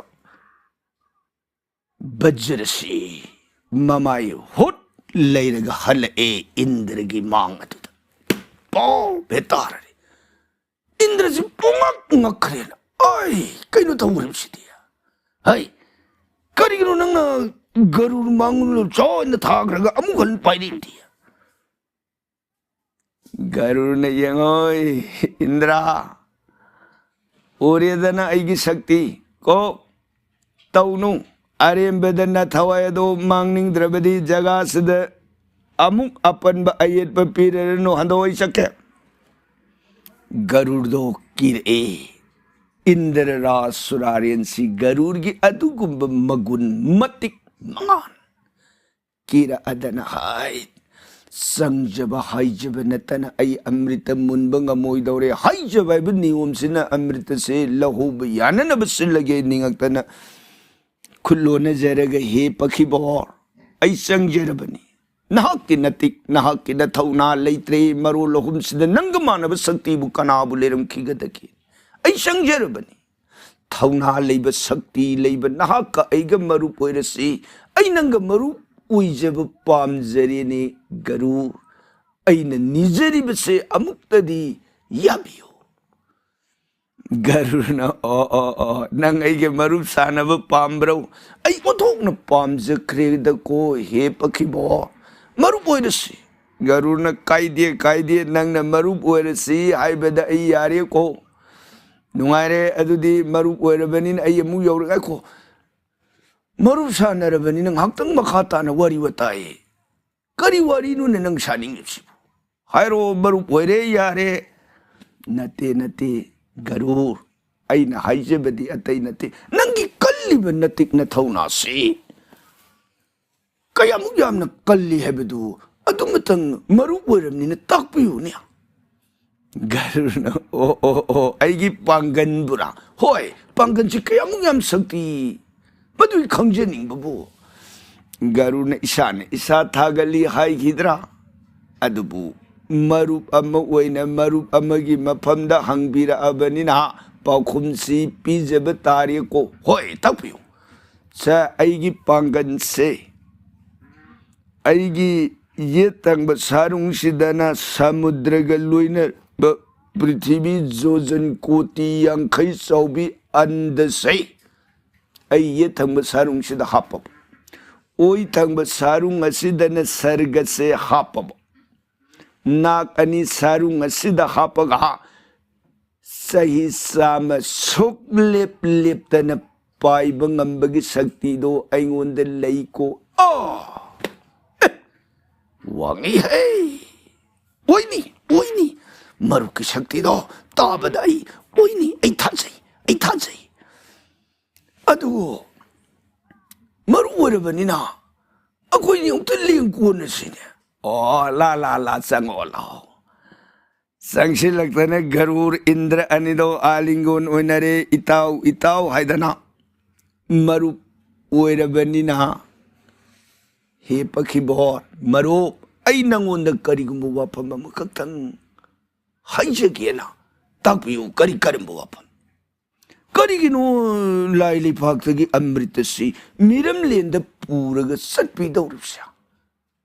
ꯕꯖ꯭ꯔꯁꯤ ꯃꯃꯥꯏ ꯍꯨꯠ ꯂꯩꯔꯒ ꯍꯜꯂꯛꯑꯦ ꯏꯟꯗ꯭ꯔꯒꯤ ꯃꯥꯡ ꯑꯗꯨꯗ꯫ ꯄꯣꯞ ꯍꯦꯛ ꯇꯥꯔꯔꯦ꯫ ꯏꯟꯗ꯭ꯔꯁꯤ ꯄꯨꯡꯉꯛ ꯉꯛꯈ꯭ꯔꯦꯅ, "ꯑꯩ, ꯀꯩꯅꯣ ꯇꯧꯈ꯭ꯔꯤꯕꯁꯤꯗꯤ? ꯍꯩ, ꯀꯔꯤꯒꯤꯅꯣ ꯅꯪꯅ ꯒꯔꯨꯔ ꯃꯥꯡꯂꯣꯝꯗ ꯆꯥꯎꯅ ꯊꯥꯈ꯭ꯔꯒ ꯑꯃꯨꯛ ꯍꯟꯅ ꯄꯥꯏꯔꯛꯏꯗꯤ?" ꯒꯔꯨꯔꯅ, "ꯌꯦꯡꯉꯣꯏ ꯏꯟꯗ꯭ꯔ, ꯎꯔꯦꯗꯅ ꯑꯩꯒꯤ ꯁꯛꯇꯤ꯫ ꯀꯣ, ꯇꯧꯅꯨ꯫ ꯑꯔꯦꯝꯕꯗ ꯅꯊꯋꯥꯏ ꯑꯗꯣ ꯃꯥꯡꯅꯤꯡꯗ꯭ꯔꯕꯗꯤ ꯖꯒꯥꯁꯤꯗ ꯑꯃꯨꯛ ꯑꯄꯟꯕ ꯑꯌꯦꯠꯄ ꯄꯤꯔꯔꯅꯨ, ꯍꯟꯗꯣꯛ, ꯑꯩ ꯆꯠꯀꯦ꯫" ꯒꯔꯨꯔꯗꯣ ꯀꯤꯔꯛꯑꯦ꯫ ꯏꯟꯗ꯭ꯔ ꯔꯥꯖ ꯁꯨꯔꯥꯔꯦꯟꯁꯤ ꯒꯔꯨꯔꯒꯤ ꯑꯗꯨꯒꯨꯝꯕ ꯃꯒꯨꯟ ꯃꯇꯤꯛ ꯃꯉꯥꯟ ꯀꯤꯔꯛꯑꯗꯅ, "ꯍꯥꯏ, ꯆꯪꯖꯕ ꯍꯥꯏꯖꯕ ꯅꯠꯇꯅ ꯑꯩ ꯑꯃ꯭ꯔꯤꯇ ꯃꯨꯟꯕ ꯉꯝꯃꯣꯏꯗꯧꯔꯦ꯫ ꯍꯥꯏꯖꯕ ꯍꯥꯏꯕ ꯅꯤꯌꯣꯝꯁꯤꯅ ꯑꯃ꯭ꯔꯤꯇꯁꯦ ꯂꯧꯍꯧꯕ ꯌꯥꯅꯅꯕ ꯁꯤꯜꯂꯒꯦ ꯅꯤꯡꯉꯛꯇꯅ ꯈꯨꯠ ꯂꯣꯟꯅꯖꯔꯒ, ꯍꯦ ꯄꯈꯤꯕꯣꯔ, ꯑꯩ ꯆꯪꯖꯔꯕꯅꯤ꯫ ꯅꯍꯥꯛꯀꯤ ꯅꯇꯤꯛ, ꯅꯍꯥꯛꯀꯤ ꯅꯊꯧꯅꯥ ꯂꯩꯇ꯭ꯔꯦ꯫ ꯃꯔꯣꯜ ꯑꯍꯨꯝꯁꯤꯗ ꯅꯪꯒ ꯃꯥꯟꯅꯕ ꯁꯛꯇꯤꯕꯨ ꯀꯅꯥꯕꯨ ꯂꯩꯔꯝꯈꯤꯒꯗꯒꯦ? ꯑꯩ ꯆꯪꯖꯔꯕꯅꯤ꯫ ꯊꯧꯅꯥ ꯂꯩꯕ, ꯁꯛꯇꯤ ꯂꯩꯕ ꯅꯍꯥꯛꯀ ꯑꯩꯒ ꯃꯔꯨꯞ ꯑꯣꯏꯔꯁꯤ꯫ ꯑꯩ ꯅꯪꯒ ꯃꯔꯨꯞ ꯑꯣꯏꯖꯕ ꯄꯥꯝꯖꯔꯦꯅꯦ ꯒꯔꯨꯔ꯫ ꯑꯩꯅ ꯅꯤꯖꯔꯤꯕꯁꯦ ꯑꯃꯨꯛꯇꯗꯤ ꯌꯥꯕꯤꯌꯨ꯫" ꯒꯔꯨꯔꯅ, "ꯑꯣ, ꯑꯣ, ꯑꯣ, ꯅꯪ ꯑꯩꯒ ꯃꯔꯨꯞ ꯁꯥꯟꯅꯕ ꯄꯥꯝꯕ꯭ꯔꯣ? ꯑꯩ ꯑꯣꯟꯊꯣꯛꯅ ꯄꯥꯝꯖꯈ꯭ꯔꯦꯗꯀꯣ, ꯍꯦ ꯄꯈꯤꯕꯣ꯫ ꯃꯔꯨꯞ ꯑꯣꯏꯔꯁꯤ꯫" ꯒꯔꯨꯔꯅ, "ꯀꯥꯏꯗꯦ, ꯀꯥꯏꯗꯦ, ꯅꯪꯅ ꯃꯔꯨꯞ ꯑꯣꯏꯔꯁꯤ ꯍꯥꯏꯕꯗ ꯑꯩ ꯌꯥꯔꯦꯀꯣ꯫ ꯅꯨꯡꯉꯥꯏꯔꯦ, ꯑꯗꯨꯗꯤ ꯃꯔꯨꯞ ꯑꯣꯏꯔꯕꯅꯤꯅ ꯑꯩ ꯑꯃꯨꯛ ꯌꯧꯔꯛꯑꯦꯀꯣ꯫ ꯃꯔꯨꯞ ꯁꯥꯟꯅꯔꯕꯅꯤꯅ ꯉꯥꯏꯍꯥꯛꯇꯪ ꯃꯈꯥ ꯇꯥꯅ ꯋꯥꯔꯤ ꯋꯥꯇꯥꯏ꯫ ꯀꯔꯤ ꯋꯥꯔꯤꯅꯣꯅꯦ ꯅꯪ ꯁꯥꯅꯤꯡꯉꯤꯕꯁꯤꯕꯨ? ꯍꯥꯏꯔꯣ, ꯃꯔꯨꯞ ꯑꯣꯏꯔꯦ, ꯌꯥꯔꯦ꯫" "ꯅꯠꯇꯦ, ꯅꯠꯇꯦ, ꯒꯔꯨꯔ, ꯑꯩꯅ ꯍꯥꯏꯖꯕꯗꯤ ꯑꯇꯩ ꯅꯠꯇꯦ, ꯅꯪꯒꯤ ꯀꯜꯂꯤꯕ ꯅꯇꯤꯛ ꯅꯊꯧꯅꯥꯁꯤ ꯀꯌꯥꯃꯨꯛ ꯌꯥꯝꯅ ꯀꯜꯂꯤ ꯍꯥꯏꯕꯗꯨ ꯑꯗꯨꯃꯇꯪ ꯃꯔꯨꯞ ꯑꯣꯏꯔꯕꯅꯤꯅ ꯇꯥꯛꯄꯤꯌꯨꯅꯦ꯫" ꯒꯔꯨꯔꯅ, "ꯑꯣ, ꯑꯣ, ꯑꯣ, ꯑꯩꯒꯤ ꯄꯥꯡꯒꯟꯕꯨꯔꯥ? ꯍꯣꯏ, ꯄꯥꯡꯒꯟꯁꯤ ꯀꯌꯥꯃꯨꯛ ꯌꯥꯝ ꯁꯛꯇꯤ ꯃꯗꯨꯒꯤ ꯈꯪꯖꯅꯤꯡꯕꯕꯨ ꯒꯔꯨꯅ ꯏꯁꯥꯅ ꯏꯁꯥ ꯊꯥꯒꯠꯂꯤ ꯍꯥꯏꯈꯤꯗ꯭ꯔꯥ? ꯑꯗꯨꯕꯨ ꯃꯔꯨꯞ ꯑꯃ ꯑꯣꯏꯅ ꯃꯔꯨꯞ ꯑꯃꯒꯤ ꯃꯐꯝꯗ ꯍꯪꯕꯤꯔꯛꯑꯕꯅꯤꯅ ꯄꯥꯎꯈꯨꯝꯁꯤ ꯄꯤꯖꯕ ꯇꯥꯔꯦꯀꯣ꯫ ꯍꯣꯏ, ꯇꯥꯛꯄꯤꯌꯨ꯫ ꯁꯦ, ꯑꯩꯒꯤ ꯄꯥꯡꯒꯜꯁꯦ, ꯑꯩꯒꯤ ꯌꯦꯠ ꯊꯪꯕ ꯁꯥꯔꯨꯡꯁꯤꯗꯅ ꯁꯃꯨꯗ꯭ꯔꯒ ꯂꯣꯏꯅꯕ ꯄ꯭ꯔꯤꯊꯤꯕꯤ ꯖꯣꯖꯟ ꯀꯣꯇꯤ ꯌꯥꯡꯈꯩ ꯆꯥꯎꯕꯤ ꯑꯟꯗꯁꯦ ꯑꯩ ꯌꯦꯠ ꯊꯪꯕ ꯁꯥꯔꯨꯡꯁꯤꯗ ꯍꯥꯞꯄꯕ꯫ ꯑꯣꯏ ꯊꯪꯕ ꯁꯥꯔꯨꯡ ꯑꯁꯤꯗꯅ ꯁꯔꯒꯁꯦ ꯍꯥꯞꯄꯕ꯫ ꯅꯥꯛ ꯑꯅꯤ ꯁꯥꯔꯨꯡ ꯑꯁꯤꯗ ꯍꯥꯞꯄꯒ ꯆꯍꯤ ꯆꯥꯝꯃ ꯁꯨꯛ ꯂꯦꯞ ꯂꯦꯞꯇꯅ ꯄꯥꯏꯕ ꯉꯝꯕꯒꯤ ꯁꯛꯇꯤꯗꯣ ꯑꯩꯉꯣꯟꯗ ꯂꯩꯀꯣ꯫ ꯑꯥ! ꯑꯦ! ꯋꯥꯡꯉꯤꯍꯦ! ꯑꯣꯏꯅꯤ, ꯑꯣꯏꯅꯤ꯫ ꯃꯔꯨꯞꯀꯤ ꯁꯛꯇꯤꯗꯣ ꯇꯥꯕꯗ ꯑꯩ ꯑꯣꯏꯅꯤ, ꯑꯩ ꯊꯥꯖꯩ, ꯑꯩ ꯊꯥꯖꯩ꯫ ꯑꯗꯨ ꯃꯔꯨ ꯑꯣꯏꯔꯕꯅꯤꯅ ꯑꯩꯈꯣꯏꯅꯤ ꯑꯃꯨꯛꯇ ꯂꯦꯡ ꯀꯣꯟꯅꯁꯤꯅꯦ꯫ ꯑꯣ, ꯂꯥ, ꯂꯥ, ꯂꯥ, ꯆꯪꯉꯛꯑꯣ, ꯂꯥꯛꯑꯣ꯫ ꯆꯪꯁꯤꯜꯂꯛꯇꯅ ꯒꯔꯨꯔ ꯏꯟꯗ꯭ꯔ ꯑꯅꯤꯗꯣ ꯑꯥꯂꯤꯡꯒꯣꯟ ꯑꯣꯏꯅꯔꯦ, "ꯏꯇꯥꯎ, ꯏꯇꯥꯎ" ꯍꯥꯏꯗꯅ꯫ ꯃꯔꯨꯞ ꯑꯣꯏꯔꯕꯅꯤꯅ, ꯍꯦ ꯄꯈꯤꯕꯣꯔ, ꯃꯔꯨꯞ, ꯑꯩ ꯅꯪꯉꯣꯟꯗ ꯀꯔꯤꯒꯨꯝꯕ ꯋꯥꯐꯝ ꯑꯃꯈꯛꯇꯪ ꯍꯥꯏꯖꯒꯦꯅ꯫ ꯇꯥꯛꯄꯤꯌꯨ, ꯀꯔꯤ, ꯀꯔꯝꯕ ꯋꯥꯐꯝ? ꯀꯔꯤꯒꯤꯅꯣ ꯂꯥꯏ ꯂꯩꯄꯥꯛꯇꯒꯤ ꯑꯃ꯭ꯔꯤꯇꯁꯤ ꯃꯤꯔꯝꯂꯦꯟꯗ ꯄꯨꯔꯒ ꯆꯠꯄꯤꯗꯧꯔꯤꯕꯁꯦ?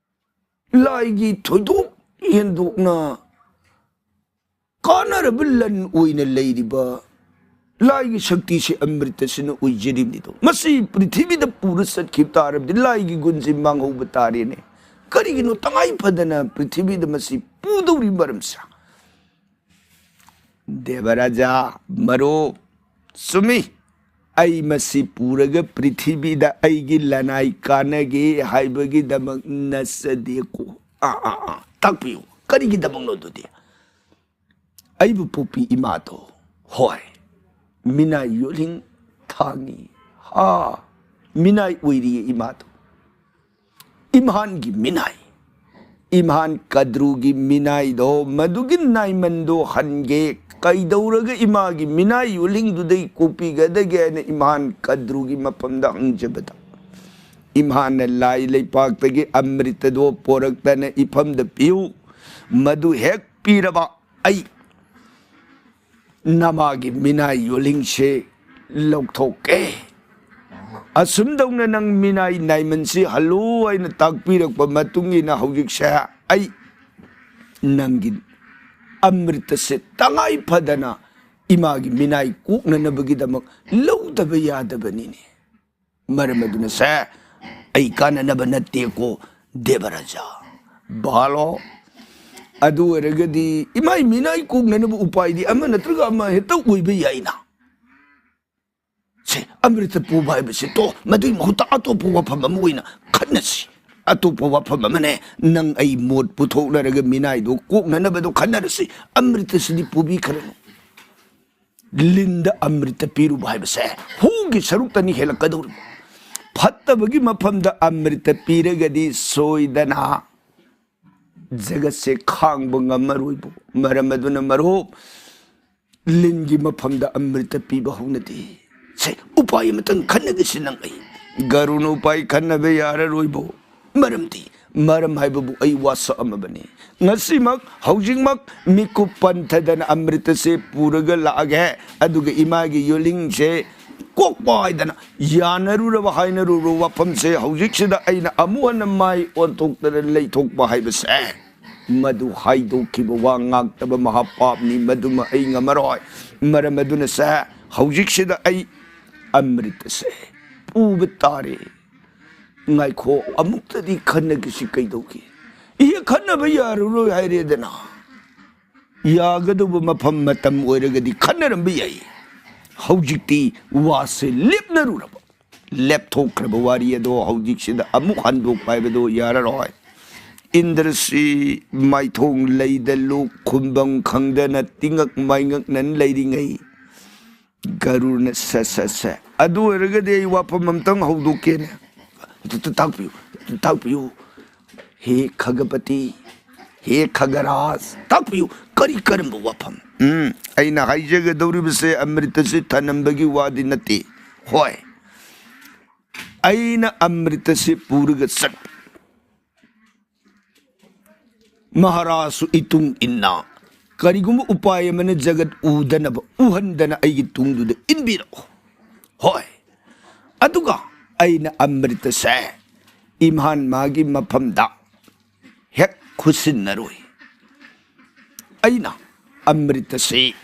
ꯂꯥꯏꯒꯤ ꯊꯣꯏꯗꯣꯛ ꯍꯦꯟꯗꯣꯛꯅ ꯀꯥꯟꯅꯔꯕ ꯂꯟ ꯑꯣꯏꯅ ꯂꯩꯔꯤꯕ ꯂꯥꯏꯒꯤ ꯁꯛꯇꯤꯁꯤ ꯑꯃ꯭ꯔꯤꯇꯁꯤꯅ ꯑꯣꯏꯖꯔꯤꯕꯅꯤꯗꯣ꯫ ꯃꯁꯤ ꯄ꯭ꯔꯤꯊꯤꯕꯤꯗ ꯄꯨꯔ ꯆꯠꯈꯤꯕ ꯇꯥꯔꯕꯗꯤ ꯂꯥꯏꯒꯤ ꯒꯨꯟꯁꯤ ꯃꯥꯡꯍꯧꯕ ꯇꯥꯔꯦꯅꯦ꯫ ꯀꯔꯤꯒꯤꯅꯣ ꯇꯉꯥꯏ ꯐꯗꯅ ꯄ꯭ꯔꯤꯊꯤꯕꯤꯗ ꯃꯁꯤ ꯄꯨꯗꯧꯔꯤ ꯃꯔꯝꯁꯦ? ꯗꯦꯕꯔꯥꯖꯥ, ꯃꯔꯨꯞ, ꯆꯨꯝꯃꯤ꯫ ꯑꯩ ꯃꯁꯤ ꯄꯨꯔꯒ ꯄ꯭ꯔꯤꯊꯤꯕꯤꯗ ꯑꯩꯒꯤ ꯂꯅꯥꯏ ꯀꯥꯟꯅꯒꯦ ꯍꯥꯏꯕꯒꯤꯗꯃꯛ ꯅꯠꯆꯗꯦꯀꯣ꯫ ꯑꯥ, ꯑꯥ, ꯑꯥ, ꯇꯥꯛꯄꯤꯌꯨ, ꯀꯔꯤꯒꯤꯗꯃꯛꯅꯣ ꯑꯗꯨꯗꯤ? ꯑꯩꯕꯨ ꯄꯣꯛꯄꯤ ꯏꯃꯥꯗꯣ, ꯍꯣꯏ, ꯃꯤꯅꯥꯏ ꯌꯣꯜꯍꯤꯡ ꯊꯥꯡꯉꯤ꯫ ꯍꯥ, ꯃꯤꯅꯥꯏ ꯑꯣꯏꯔꯤꯌꯦ ꯏꯃꯥꯗꯣ꯫ ꯏꯝꯐꯥꯜꯒꯤ ꯃꯤꯅꯥꯏ꯫ ꯏꯝꯍꯥꯟ ꯀꯗ꯭ꯔꯨꯒꯤ ꯃꯤꯅꯥꯏꯗꯣ, ꯃꯗꯨꯒꯤ ꯅꯥꯏꯃꯟꯗꯣ ꯍꯟꯒꯦ, ꯀꯩꯗꯧꯔꯒ ꯏꯃꯥꯒꯤ ꯃꯤꯅꯥꯏ ꯌꯣꯜꯂꯤꯡꯗꯨꯗꯩ ꯀꯣꯛꯄꯤꯒꯗꯒꯦ ꯍꯥꯏꯅ ꯏꯝꯍꯥꯟ ꯀꯗ꯭ꯔꯨꯒꯤ ꯃꯐꯝꯗ ꯍꯪꯖꯕꯗ, ꯏꯝꯍꯥꯟꯅ ꯂꯥꯏ ꯂꯩꯄꯥꯛꯇꯒꯤ ꯑꯃ꯭ꯔꯤꯇꯗꯣ ꯄꯣꯔꯛꯇꯅ ꯏꯐꯝꯗ ꯄꯤꯌꯨ, ꯃꯗꯨ ꯍꯦꯛ ꯄꯤꯔꯕ ꯑꯩ ꯅꯃꯥꯒꯤ ꯃꯤꯅꯥꯏ ꯌꯣꯜꯂꯤꯡꯁꯦ ꯂꯧꯊꯣꯛꯀꯦ꯫ ꯑꯁꯨꯝꯗꯧꯅ ꯅꯪ ꯃꯤꯅꯥꯏ ꯅꯥꯏꯃꯟꯁꯤ ꯍꯜꯂꯨ ꯍꯥꯏꯅ ꯇꯥꯛꯄꯤꯔꯛꯄ ꯃꯇꯨꯡ ꯏꯟꯅ ꯍꯧꯖꯤꯛꯁꯦ ꯑꯩ ꯅꯪꯒꯤ ꯑꯃ꯭ꯔꯤꯇꯁꯦ ꯇꯉꯥꯏ ꯐꯗꯅ ꯏꯃꯥꯒꯤ ꯃꯤꯅꯥꯏ ꯀꯣꯛꯅꯅꯕꯒꯤꯗꯃꯛ ꯂꯧꯗꯕ ꯌꯥꯗꯕꯅꯤꯅꯦ꯫ ꯃꯔꯝ ꯑꯗꯨꯅ ꯁꯦ, ꯑꯩ ꯀꯥꯟꯅꯅꯕ ꯅꯠꯇꯦꯀꯣ ꯗꯦꯕꯔꯥꯖꯥ꯫ ꯚꯥꯂꯣ, ꯑꯗꯨ ꯑꯣꯏꯔꯒꯗꯤ ꯏꯃꯥꯏ ꯃꯤꯅꯥꯏ ꯀꯣꯛꯅꯅꯕ ꯎꯄꯥꯏꯗꯤ ꯑꯃ ꯅꯠꯇ꯭ꯔꯒ ꯑꯃ ꯍꯦꯛꯇ ꯑꯣꯏꯕ ꯌꯥꯏꯅ꯫ ꯁꯦ, ꯑꯃ꯭ꯔꯤꯇ ꯄꯨꯕ ꯍꯥꯏꯕꯁꯤ ꯇꯣ, ꯃꯗꯨꯒꯤ ꯃꯍꯨꯠꯇ ꯑꯇꯣꯞꯄ ꯋꯥꯐꯝ ꯑꯃ ꯑꯣꯏꯅ ꯈꯟꯅꯁꯤ꯫ ꯑꯇꯣꯞꯄ ꯋꯥꯐꯝ ꯑꯃꯅꯦ, ꯅꯪ ꯑꯩ ꯃꯣꯠ ꯄꯨꯊꯣꯛꯅꯔꯒ ꯃꯤꯅꯥꯏꯗꯣ ꯀꯣꯛꯅꯅꯕꯗꯣ ꯈꯟꯅꯔꯁꯤ꯫ ꯑꯃ꯭ꯔꯤꯇꯁꯤꯗꯤ ꯄꯨꯕꯤꯈ꯭ꯔꯅꯨ꯫ ꯂꯤꯟꯗ ꯑꯃ꯭ꯔꯤꯇ ꯄꯤꯔꯨꯕ ꯍꯥꯏꯕꯁꯦ ꯍꯨꯒꯤ ꯁꯔꯨꯛꯇꯅꯤ ꯍꯦꯜꯂꯛꯀꯗꯧꯔꯤꯕ꯫ ꯐꯠꯇꯕꯒꯤ ꯃꯐꯝꯗ ꯑꯃ꯭ꯔꯤꯇ ꯄꯤꯔꯒꯗꯤ ꯁꯣꯏꯗꯅ ꯖꯒꯠꯁꯦ ꯈꯥꯡꯕ ꯉꯝꯃꯔꯣꯏꯕ꯫ ꯃꯔꯝ ꯑꯗꯨꯅ ꯃꯔꯨꯞ, ꯂꯤꯟꯒꯤ ꯃꯐꯝꯗ ꯑꯃ꯭ꯔꯤꯇ ꯄꯤꯕ ꯍꯧꯅꯗꯦ꯫ ꯁꯦ, ꯎꯄꯥꯏ ꯑꯃꯇꯪ ꯈꯟꯅꯒꯁꯤ ꯅꯪ ꯑꯩ꯫ ꯒꯔꯨꯅ ꯎꯄꯥꯏ ꯈꯟꯅꯕ ꯌꯥꯔꯔꯣꯏꯕꯣ꯫ ꯃꯔꯝꯗꯤ, ꯃꯔꯝ ꯍꯥꯏꯕꯕꯨ ꯑꯩ ꯋꯥꯁꯛ ꯑꯃꯕꯅꯤ꯫ ꯉꯁꯤꯃꯛ, ꯍꯧꯖꯤꯛꯃꯛ ꯃꯤꯀꯨꯞ ꯄꯟꯊꯗꯅ ꯑꯃ꯭ꯔꯤꯇꯁꯦ ꯄꯨꯔꯒ ꯂꯥꯛꯑꯒꯦ꯫ ꯑꯗꯨꯒ ꯏꯃꯥꯒꯤ ꯌꯣꯂꯤꯡꯁꯦ ꯀꯣꯛꯄ ꯍꯥꯏꯗꯅ ꯌꯥꯅꯔꯨꯔꯕ ꯍꯥꯏꯅꯔꯨꯔꯕ ꯋꯥꯐꯝꯁꯦ ꯍꯧꯖꯤꯛꯁꯤꯗ ꯑꯩꯅ ꯑꯃꯨꯛ ꯍꯟꯅ ꯃꯥꯏ ꯑꯣꯟꯊꯣꯛꯇꯅ ꯂꯩꯊꯣꯛꯄ ꯍꯥꯏꯕꯁꯦ, ꯃꯗꯨ ꯍꯥꯏꯗꯣꯛꯈꯤꯕ ꯋꯥ ꯉꯥꯛꯇꯕ ꯃꯍꯥꯄꯥꯞꯅꯤ꯫ ꯃꯗꯨꯃ ꯑꯩ ꯉꯝꯃꯔꯣꯏ꯫ ꯃꯔꯝ ꯑꯗꯨꯅ ꯁꯦ, ꯍꯧꯖꯤꯛꯁꯤꯗ ꯑꯩ ꯑꯃ꯭ꯔꯤꯇꯁꯦ ꯄꯨꯕ ꯇꯥꯔꯦ꯫ ꯉꯥꯏꯈꯣ, ꯑꯃꯨꯛꯇꯗꯤ ꯈꯟꯅꯈꯤꯁꯤ ꯀꯩꯗꯧꯒꯦ? ꯏꯍꯦ, ꯈꯟꯅꯕ ꯌꯥꯔꯔꯣꯏ ꯍꯥꯏꯔꯦꯗꯅ꯫ ꯌꯥꯒꯗꯧꯕ ꯃꯐꯝ ꯃꯇꯝ ꯑꯣꯏꯔꯒꯗꯤ ꯈꯟꯅꯔꯝꯕ ꯌꯥꯏ꯫ ꯍꯧꯖꯤꯛꯇꯤ ꯋꯥꯁꯦ ꯂꯦꯞꯅꯔꯨꯔꯕ꯫ ꯂꯦꯞꯊꯣꯛꯈ꯭ꯔꯕ ꯋꯥꯔꯤ ꯑꯗꯣ ꯍꯧꯖꯤꯛꯁꯤꯗ ꯑꯃꯨꯛ ꯍꯟꯗꯣꯛꯄ ꯍꯥꯏꯕꯗꯣ ꯌꯥꯔꯔꯣꯏ꯫ ꯏꯟꯗ꯭ꯔꯁꯤ ꯃꯥꯏꯊꯣꯡ ꯂꯩꯗ ꯂꯨ ꯈꯨꯝꯕꯝ ꯈꯪꯗꯅ ꯇꯤꯡꯉꯛ ꯃꯥꯏꯉꯛꯅꯅ ꯂꯩꯔꯤꯉꯩ, ꯒꯔꯨꯔꯅ ꯁꯦ, ꯁꯦ, ꯁꯦ, ꯑꯗꯨ ꯑꯣꯏꯔꯒꯗꯤ ꯑꯩ ꯋꯥꯐꯝ ꯑꯝꯇꯪ ꯍꯧꯗꯣꯛꯀꯦꯅꯦ꯫ ꯑꯗꯨꯇ ꯇꯥꯛꯄꯤꯌꯨ, ꯑꯗꯨ ꯇꯥꯛꯄꯤꯌꯨ꯫ ꯍꯦ ꯈꯒꯄꯇꯤ, ꯍꯦ ꯈꯒꯔꯥꯖ, ꯇꯥꯛꯄꯤꯌꯨ, ꯀꯔꯤ ꯀꯔꯝꯕ ꯋꯥꯐꯝ? ꯎꯝ, ꯑꯩꯅ ꯍꯥꯏꯖꯒꯗꯧꯔꯤꯕꯁꯦ ꯑꯃ꯭ꯔꯤꯇꯁꯤ ꯊꯅꯝꯕꯒꯤ ꯋꯥꯗꯤ ꯅꯠꯇꯦ꯫ ꯍꯣꯏ, ꯑꯩꯅ ꯑꯃ꯭ꯔꯤꯇꯁꯤ ꯄꯨꯔꯒ ꯆꯠ ꯃꯍꯥꯔꯥꯖꯁꯨ ꯏꯇꯨꯡ ꯏꯟꯅ ꯀꯔꯤꯒꯨꯝꯕ ꯎꯄꯥꯏ ꯑꯃꯅ ꯖꯒꯠ ꯎꯗꯅꯕ, ꯎꯍꯟꯗꯅ ꯑꯩꯒꯤ ꯇꯨꯡꯗꯨꯗ ꯏꯟꯕꯤꯔꯛꯑꯣ꯫ ꯍꯣꯏ, ꯑꯗꯨꯒ ꯑꯩꯅ ꯑꯃ꯭ꯔꯤꯇꯁꯦ ꯏꯝꯍꯥꯟ ꯃꯥꯒꯤ ꯃꯐꯝꯗ ꯍꯦꯛ ꯈꯨꯠꯁꯤꯟꯅꯔꯣꯏ꯫ ꯑꯩꯅ ꯑꯃ꯭ꯔꯤꯇꯁꯦ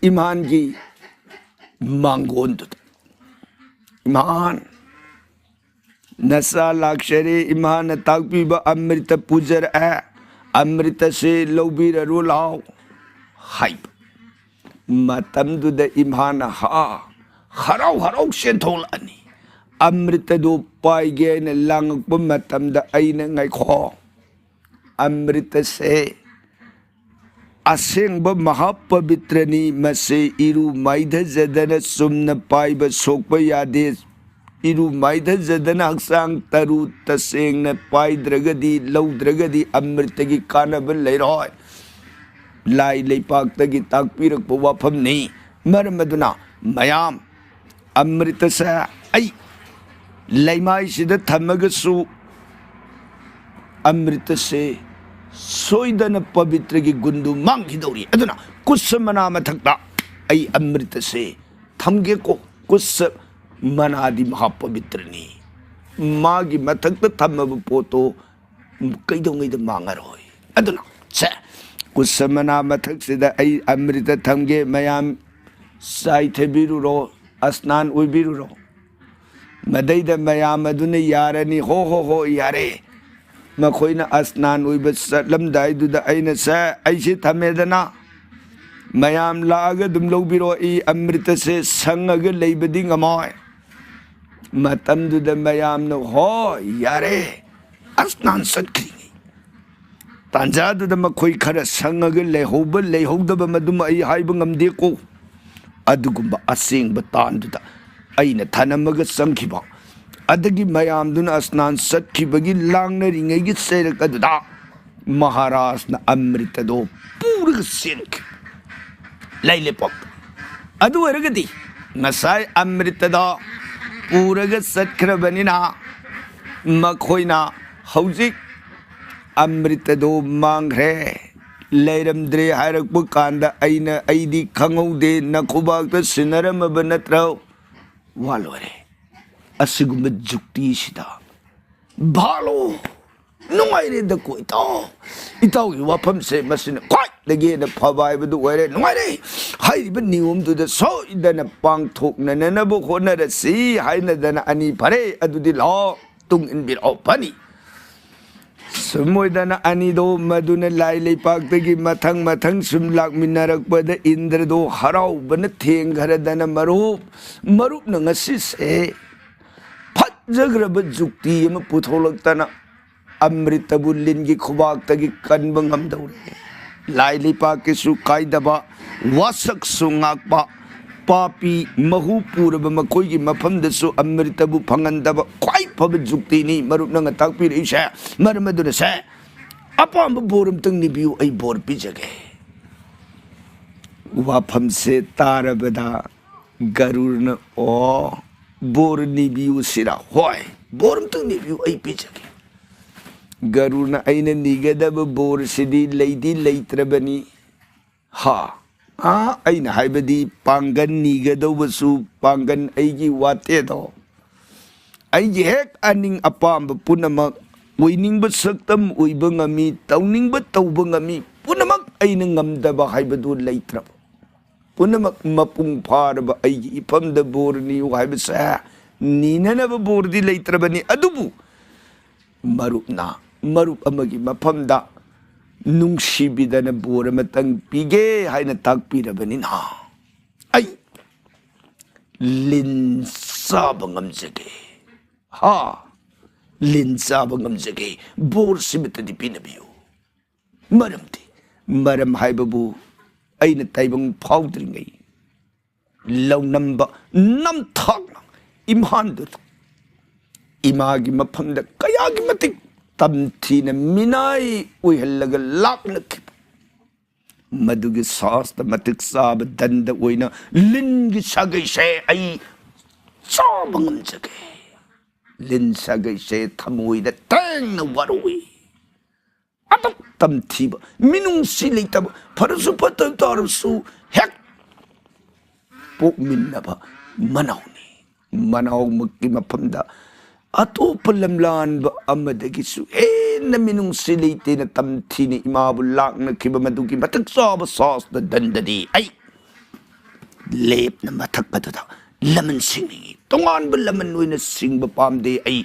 ꯏꯝꯍꯥꯟꯒꯤ ꯃꯥꯡꯒꯣꯟꯗꯨꯗ, "ꯏꯝꯍꯥꯟ, ꯅꯆꯥ ꯂꯥꯛꯆꯔꯦ, ꯏꯝꯍꯥꯟꯅ ꯇꯥꯛꯄꯤꯕ ꯑꯃ꯭ꯔꯤꯇ ꯄꯨꯖꯔꯛꯑꯦ, ꯑꯃ꯭ꯔꯤꯇꯁꯦ ꯂꯧꯕꯤꯔꯔꯣ ꯂꯥꯎ" ꯍꯥꯏꯕ ꯃꯇꯝꯗꯨꯗ ꯏꯝꯍꯥꯟꯅ ꯍꯥ ꯍꯔꯥꯎ ꯍꯔꯥꯎ ꯆꯦꯟꯊꯣꯛꯂꯛꯑꯅꯤ꯫ ꯑꯃ꯭ꯔꯤꯇꯗꯨ ꯄꯥꯏꯒꯦ ꯍꯥꯏꯅ ꯂꯥꯡꯉꯛꯄ ꯃꯇꯝꯗ ꯑꯩꯅ, "ꯉꯥꯏꯈꯣ, ꯑꯃ꯭ꯔꯤꯇꯁꯦ ꯑꯁꯦꯡꯕ ꯃꯍꯥꯄꯕꯤꯇ꯭ꯔꯅꯤ, ꯃꯁꯤ ꯏꯔꯨ ꯃꯥꯏꯊꯖꯗꯅ ꯆꯨꯝꯅ ꯄꯥꯏꯕ ꯁꯣꯛꯄ ꯌꯥꯗꯦ꯫ ꯏꯔꯨ ꯃꯥꯏꯊꯖꯗꯅ ꯍꯛꯆꯥꯡ ꯇꯔꯨ ꯇꯁꯦꯡꯅ ꯄꯥꯏꯗ꯭ꯔꯒꯗꯤ, ꯂꯧꯗ꯭ꯔꯒꯗꯤ ꯑꯃ꯭ꯔꯤꯇꯒꯤ ꯀꯥꯟꯅꯕ ꯂꯩꯔꯣꯏ꯫ ꯂꯥꯏ ꯂꯩꯄꯥꯛꯇꯒꯤ ꯇꯥꯛꯄꯤꯔꯛꯄ ꯋꯥꯐꯝꯅꯤ꯫ ꯃꯔꯝ ꯑꯗꯨꯅ ꯃꯌꯥꯝ, ꯑꯃ꯭ꯔꯤꯇꯁꯦ ꯑꯩ ꯂꯩꯃꯥꯏꯁꯤꯗ ꯊꯝꯃꯒꯁꯨ ꯑꯃ꯭ꯔꯤꯇꯁꯦ ꯁꯣꯏꯗꯅ ꯄꯕꯤꯇ꯭ꯔꯒꯤ ꯒꯨꯟꯗꯨ ꯃꯥꯡꯈꯤꯗꯧꯔꯤ꯫ ꯑꯗꯨꯅ ꯀꯨꯁ ꯃꯅꯥ ꯃꯊꯛꯇ ꯑꯩ ꯑꯃ꯭ꯔꯤꯇꯁꯦ ꯊꯝꯒꯦꯀꯣ꯫ ꯀꯨꯁ ꯃꯅꯥꯗꯤ ꯃꯍꯥꯄꯕꯤꯇ꯭ꯔꯅꯤ꯫ ꯃꯥꯒꯤ ꯃꯊꯛꯇ ꯊꯝꯃꯕ ꯄꯣꯠꯇꯣ ꯀꯩꯗꯧꯉꯩꯗ ꯃꯥꯡꯉꯔꯣꯏ꯫ ꯑꯗꯨꯅ ꯁꯦ, ꯀꯨꯁ ꯃꯅꯥ ꯃꯊꯛꯁꯤꯗ ꯑꯩ ꯑꯃ꯭ꯔꯤꯇ ꯊꯝꯒꯦ, ꯃꯌꯥꯝ ꯆꯥꯏꯊꯕꯤꯔꯨꯔꯣ, ꯑꯁꯅꯥꯟ ꯑꯣꯏꯕꯤꯔꯨꯔꯣ"꯫ ꯃꯗꯩꯗ ꯃꯌꯥꯝ ꯑꯗꯨꯅ ꯌꯥꯔꯅꯤ, "ꯍꯣ, ꯍꯣ, ꯍꯣ, ꯌꯥꯔꯦ"꯫ ꯃꯈꯣꯏꯅ ꯑꯁꯅꯥꯟ ꯑꯣꯏꯕ ꯆꯠꯂꯝꯗꯥꯏꯗꯨꯗ ꯑꯩꯅ, "ꯁꯦ, ꯑꯩꯁꯦ ꯊꯝꯃꯦꯗꯅ, ꯃꯌꯥꯝ ꯂꯥꯛꯑꯒ ꯑꯗꯨꯝ ꯂꯧꯕꯤꯔꯣ, ꯑꯩ ꯑꯃ꯭ꯔꯤꯇꯁꯦ ꯁꯪꯉꯒ ꯂꯩꯕꯗꯤ ꯉꯝꯃꯣꯏ"꯫ ꯃꯇꯝꯗꯨꯗ ꯃꯌꯥꯝꯅ, "ꯍꯣ, ꯌꯥꯔꯦ", ꯑꯁꯅꯥꯟ ꯆꯠꯈ꯭ꯔꯤꯉꯩ ꯇꯥꯟꯖꯥꯗꯨꯗ ꯃꯈꯣꯏ ꯈꯔ ꯁꯪꯉꯒ ꯂꯩꯍꯧꯕ ꯂꯩꯍꯧꯗꯕ ꯃꯗꯨꯃ ꯑꯩ ꯍꯥꯏꯕ ꯉꯝꯗꯦꯀꯣ꯫ ꯑꯗꯨꯒꯨꯝꯕ ꯑꯁꯦꯡꯕ ꯇꯥꯟꯗꯨꯗ ꯑꯩꯅ ꯊꯅꯝꯃꯒ ꯆꯪꯈꯤꯕ ꯑꯗꯒꯤ ꯃꯌꯥꯝꯗꯨꯅ ꯑꯁꯅꯥꯟ ꯆꯠꯈꯤꯕꯒꯤ ꯂꯥꯡꯅꯔꯤꯉꯩꯒꯤ ꯆꯩꯔꯛ ꯑꯗꯨꯗ ꯃꯍꯥꯔꯥꯖꯅ ꯑꯃ꯭ꯔꯤꯇꯗꯣ ꯄꯨꯔꯒ ꯆꯦꯟꯈꯤ꯫ ꯂꯩ ꯂꯩꯄꯥꯛ꯫ ꯑꯗꯨ ꯑꯣꯏꯔꯒꯗꯤ ꯉꯁꯥꯏ ꯑꯃ꯭ꯔꯤꯇꯗꯣ ꯄꯨꯔꯒ ꯆꯠꯈ꯭ꯔꯕꯅꯤꯅ ꯃꯈꯣꯏꯅ ꯍꯧꯖꯤꯛ ꯑꯃ꯭ꯔꯤꯇꯗꯣ ꯃꯥꯡꯈ꯭ꯔꯦ, ꯂꯩꯔꯝꯗ꯭ꯔꯦ ꯍꯥꯏꯔꯛꯄ ꯀꯥꯟꯗ ꯑꯩꯅ, "ꯑꯩꯗꯤ ꯈꯪꯍꯧꯗꯦ, ꯅꯈꯨꯕꯥꯛꯇ ꯁꯤꯟꯅꯔꯝꯃꯕ ꯅꯠꯇ꯭ꯔꯣ?" ꯋꯥ ꯂꯣꯏꯔꯦ꯫ ꯑꯁꯤꯒꯨꯝꯕ ꯖꯨꯛꯇꯤꯁꯤꯗ ꯚꯥꯂꯣ! ꯅꯨꯡꯉꯥꯏꯔꯦꯗꯀꯣ ꯏꯇꯥꯎ꯫ ꯏꯇꯥꯎꯒꯤ ꯋꯥꯐꯝꯁꯦ ꯃꯁꯤꯅ ꯈ꯭ꯋꯥꯏꯗꯒꯤ ꯍꯦꯟꯅ ꯐꯕ ꯍꯥꯏꯕꯗꯨ ꯑꯣꯏꯔꯦ꯫ ꯅꯨꯡꯉꯥꯏꯔꯦ꯫ ꯍꯥꯏꯔꯤꯕ ꯅꯤꯌꯣꯝꯗꯨꯗ ꯁꯣꯏꯗꯅ ꯄꯥꯡꯊꯣꯛꯅꯅꯕ ꯍꯣꯠꯅꯔꯁꯤ ꯍꯥꯏꯅꯗꯅ ꯑꯅꯤ ꯐꯔꯦ꯫ ꯑꯗꯨꯗꯤ ꯂꯥꯛꯑꯣ, ꯇꯨꯡ ꯏꯟꯕꯤꯔꯛꯑꯣ꯫ ꯐꯅꯤ꯫ ꯁꯨꯝ ꯑꯣꯏꯗꯅ ꯑꯅꯤꯗꯣ ꯃꯗꯨꯅ ꯂꯥꯏ ꯂꯩꯄꯥꯛꯇꯒꯤ ꯃꯊꯪ ꯃꯊꯪ ꯁꯨꯝ ꯂꯥꯛꯃꯤꯟꯅꯔꯛꯄꯗ ꯏꯟꯗ꯭ꯔꯗꯣ ꯍꯔꯥꯎꯕꯅ ꯊꯦꯡꯈ꯭ꯔꯗꯅ ꯃꯔꯨꯞ, ꯃꯔꯨꯞꯅ ꯉꯁꯤꯁꯦ ꯐꯖꯈ꯭ꯔꯕ ꯖꯨꯛꯇꯤ ꯑꯃ ꯄꯨꯊꯣꯛꯂꯛꯇꯅ ꯑꯃ꯭ꯔꯤꯇꯕꯨ ꯂꯤꯟꯒꯤ ꯈꯨꯕꯥꯛꯇꯒꯤ ꯀꯟꯕ ꯉꯝꯗꯧꯔꯦ꯫ ꯂꯥꯏ ꯂꯩꯄꯥꯛꯀꯤꯁꯨ ꯀꯥꯏꯗꯕ, ꯋꯥꯁꯛꯁꯨ ꯉꯥꯛꯄ, ꯄꯥꯄꯤ ꯃꯍꯨ ꯄꯨꯔꯕ ꯃꯈꯣꯏꯒꯤ ꯃꯐꯝꯗꯁꯨ ꯑꯃ꯭ꯔꯤꯇꯕꯨ ꯐꯪꯍꯟꯗꯕ ꯈ꯭ꯋꯥꯏ ꯐꯕ ꯖꯨꯛꯇꯤꯅꯤ ꯃꯔꯨꯞ ꯅꯪꯅ ꯇꯥꯛꯄꯤꯔꯛꯏꯁꯦ꯫ ꯃꯔꯝ ꯑꯗꯨꯅ ꯁꯦ, ꯑꯄꯥꯝꯕ ꯕꯣꯔ ꯑꯝꯇꯪ ꯅꯤꯕꯤꯌꯨ, ꯑꯩ ꯕꯣꯔ ꯄꯤꯖꯒꯦ꯫ ꯋꯥꯐꯝꯁꯦ ꯇꯥꯔꯕꯗ ꯒꯔꯨꯔꯅ, "ꯑꯣ, ꯕꯣꯔ ꯅꯤꯕꯤꯌꯨ ꯁꯤꯔꯥ? ꯍꯣꯏ, ꯕꯣꯔ ꯑꯝꯇꯪ ꯅꯤꯕꯤꯌꯨ, ꯑꯩ ꯄꯤꯖꯒꯦ꯫" ꯒꯔꯨꯔꯅ, "ꯑꯩꯅ ꯅꯤꯒꯗꯕ ꯕꯣꯔꯁꯤꯗꯤ ꯂꯩꯗꯤ ꯂꯩꯇ꯭ꯔꯕꯅꯤ꯫" "ꯍꯥ?" "ꯑꯥ, ꯑꯩꯅ ꯍꯥꯏꯕꯗꯤ ꯄꯥꯡꯒꯟ ꯅꯤꯒꯗꯧꯕꯁꯨ ꯄꯥꯡꯒꯟ ꯑꯩꯒꯤ ꯋꯥꯠꯇꯦꯗꯣ꯫ ꯑꯩꯒꯤ ꯍꯦꯛ ꯑꯅꯤꯡ ꯑꯄꯥꯝꯕ ꯄꯨꯝꯅꯃꯛ, ꯑꯣꯏꯅꯤꯡꯕ ꯁꯛꯇꯝ ꯑꯣꯏꯕ ꯉꯝꯃꯤ, ꯇꯧꯅꯤꯡꯕ ꯇꯧꯕ ꯉꯝꯃꯤ, ꯄꯨꯝꯅꯃꯛ ꯑꯩꯅ ꯉꯝꯗꯕ ꯍꯥꯏꯕꯗꯨ ꯂꯩꯇ꯭ꯔꯕ꯫ ꯄꯨꯝꯅꯃꯛ ꯃꯄꯨꯡ ꯐꯥꯔꯕ ꯑꯩꯒꯤ ꯏꯐꯝꯗ ꯕꯣꯔ ꯅꯤꯌꯨ ꯍꯥꯏꯕꯁꯦ ꯅꯤꯅꯅꯕ ꯕꯣꯔꯗꯤ ꯂꯩꯇ꯭ꯔꯕꯅꯤ꯫ ꯑꯗꯨꯕꯨ ꯃꯔꯨꯞꯅ ꯃꯔꯨꯞ ꯑꯃꯒꯤ ꯃꯐꯝꯗ ꯅꯨꯡꯁꯤꯕꯤꯗꯅ ꯕꯣꯔ ꯑꯃꯇꯪ ꯄꯤꯒꯦ ꯍꯥꯏꯅ ꯇꯥꯛꯄꯤꯔꯕꯅꯤꯅ ꯑꯩ ꯂꯤꯟ ꯆꯥꯕ ꯉꯝꯖꯒꯦ꯫ ꯍꯥ, ꯂꯤꯟ ꯆꯥꯕ ꯉꯝꯖꯒꯦ꯫ ꯕꯣꯔꯁꯤꯃꯇꯗꯤ ꯄꯤꯅꯕꯤꯌꯨ꯫" ꯃꯔꯝꯗꯤ, ꯃꯔꯝ ꯍꯥꯏꯕꯕꯨ ꯑꯩꯅ ꯇꯥꯏꯕꯪ ꯐꯥꯎꯗ꯭ꯔꯤꯉꯩ ꯂꯧꯅꯝꯕ ꯅꯝꯊꯥꯛꯅ ꯏꯝꯐꯥꯜꯗꯨꯗ ꯏꯃꯥꯒꯤ ꯃꯐꯝꯗ ꯀꯌꯥꯒꯤ ꯃꯇꯤꯛ ꯇꯝꯊꯤꯅ ꯃꯤꯅꯥꯏ ꯑꯣꯏꯍꯜꯂꯒ ꯂꯥꯛꯅꯈꯤꯕ, ꯃꯗꯨꯒꯤ ꯁꯥꯁꯇ ꯃꯇꯤꯛ ꯆꯥꯕ ꯗꯟꯗ ꯑꯣꯏꯅ ꯂꯤꯟꯒꯤ ꯁꯥꯒꯩꯁꯦ ꯑꯩ ꯆꯥꯕ ꯉꯝꯖꯒꯦ꯫ ꯂꯤꯟ ꯁꯥꯒꯩꯁꯦ ꯊꯃꯣꯏꯗ ꯇꯦꯡꯅ ꯋꯥꯔꯨꯏ꯫ ꯑꯗꯨꯛ ꯇꯝꯊꯤꯕ, ꯃꯤꯅꯨꯡꯁꯤ ꯂꯩꯇꯕ, ꯐꯔꯁꯨ ꯐꯠꯇ ꯇꯥꯔꯁꯨ ꯍꯦꯛ ꯄꯣꯛꯃꯤꯟꯅꯕ ꯃꯅꯥꯎꯅꯤ꯫ ꯃꯅꯥꯎꯃꯛꯀꯤ ꯃꯐꯝꯗ ꯑꯇꯣꯞꯄ ꯂꯝꯂꯥꯟꯕ ꯑꯃꯗꯒꯤꯁꯨ ꯍꯦꯟꯅ ꯃꯤꯅꯨꯡꯁꯤ ꯂꯩꯇꯦꯅ ꯇꯝꯊꯤꯅ ꯏꯃꯥꯕꯨ ꯂꯥꯛꯅꯈꯤꯕ ꯃꯗꯨꯒꯤ ꯃꯇꯤꯛ ꯆꯥꯕ ꯁꯥꯁꯇ ꯗꯟꯗꯗꯤ ꯑꯩ ꯂꯦꯞꯅ ꯃꯊꯛ ꯑꯗꯨꯗ ꯂꯃꯟ ꯁꯤꯡꯅꯤꯡꯏ꯫ ꯇꯣꯉꯥꯟꯕ ꯂꯃꯟ ꯑꯣꯏꯅ ꯁꯤꯡꯕ ꯄꯥꯝꯗꯦ꯫ ꯑꯩ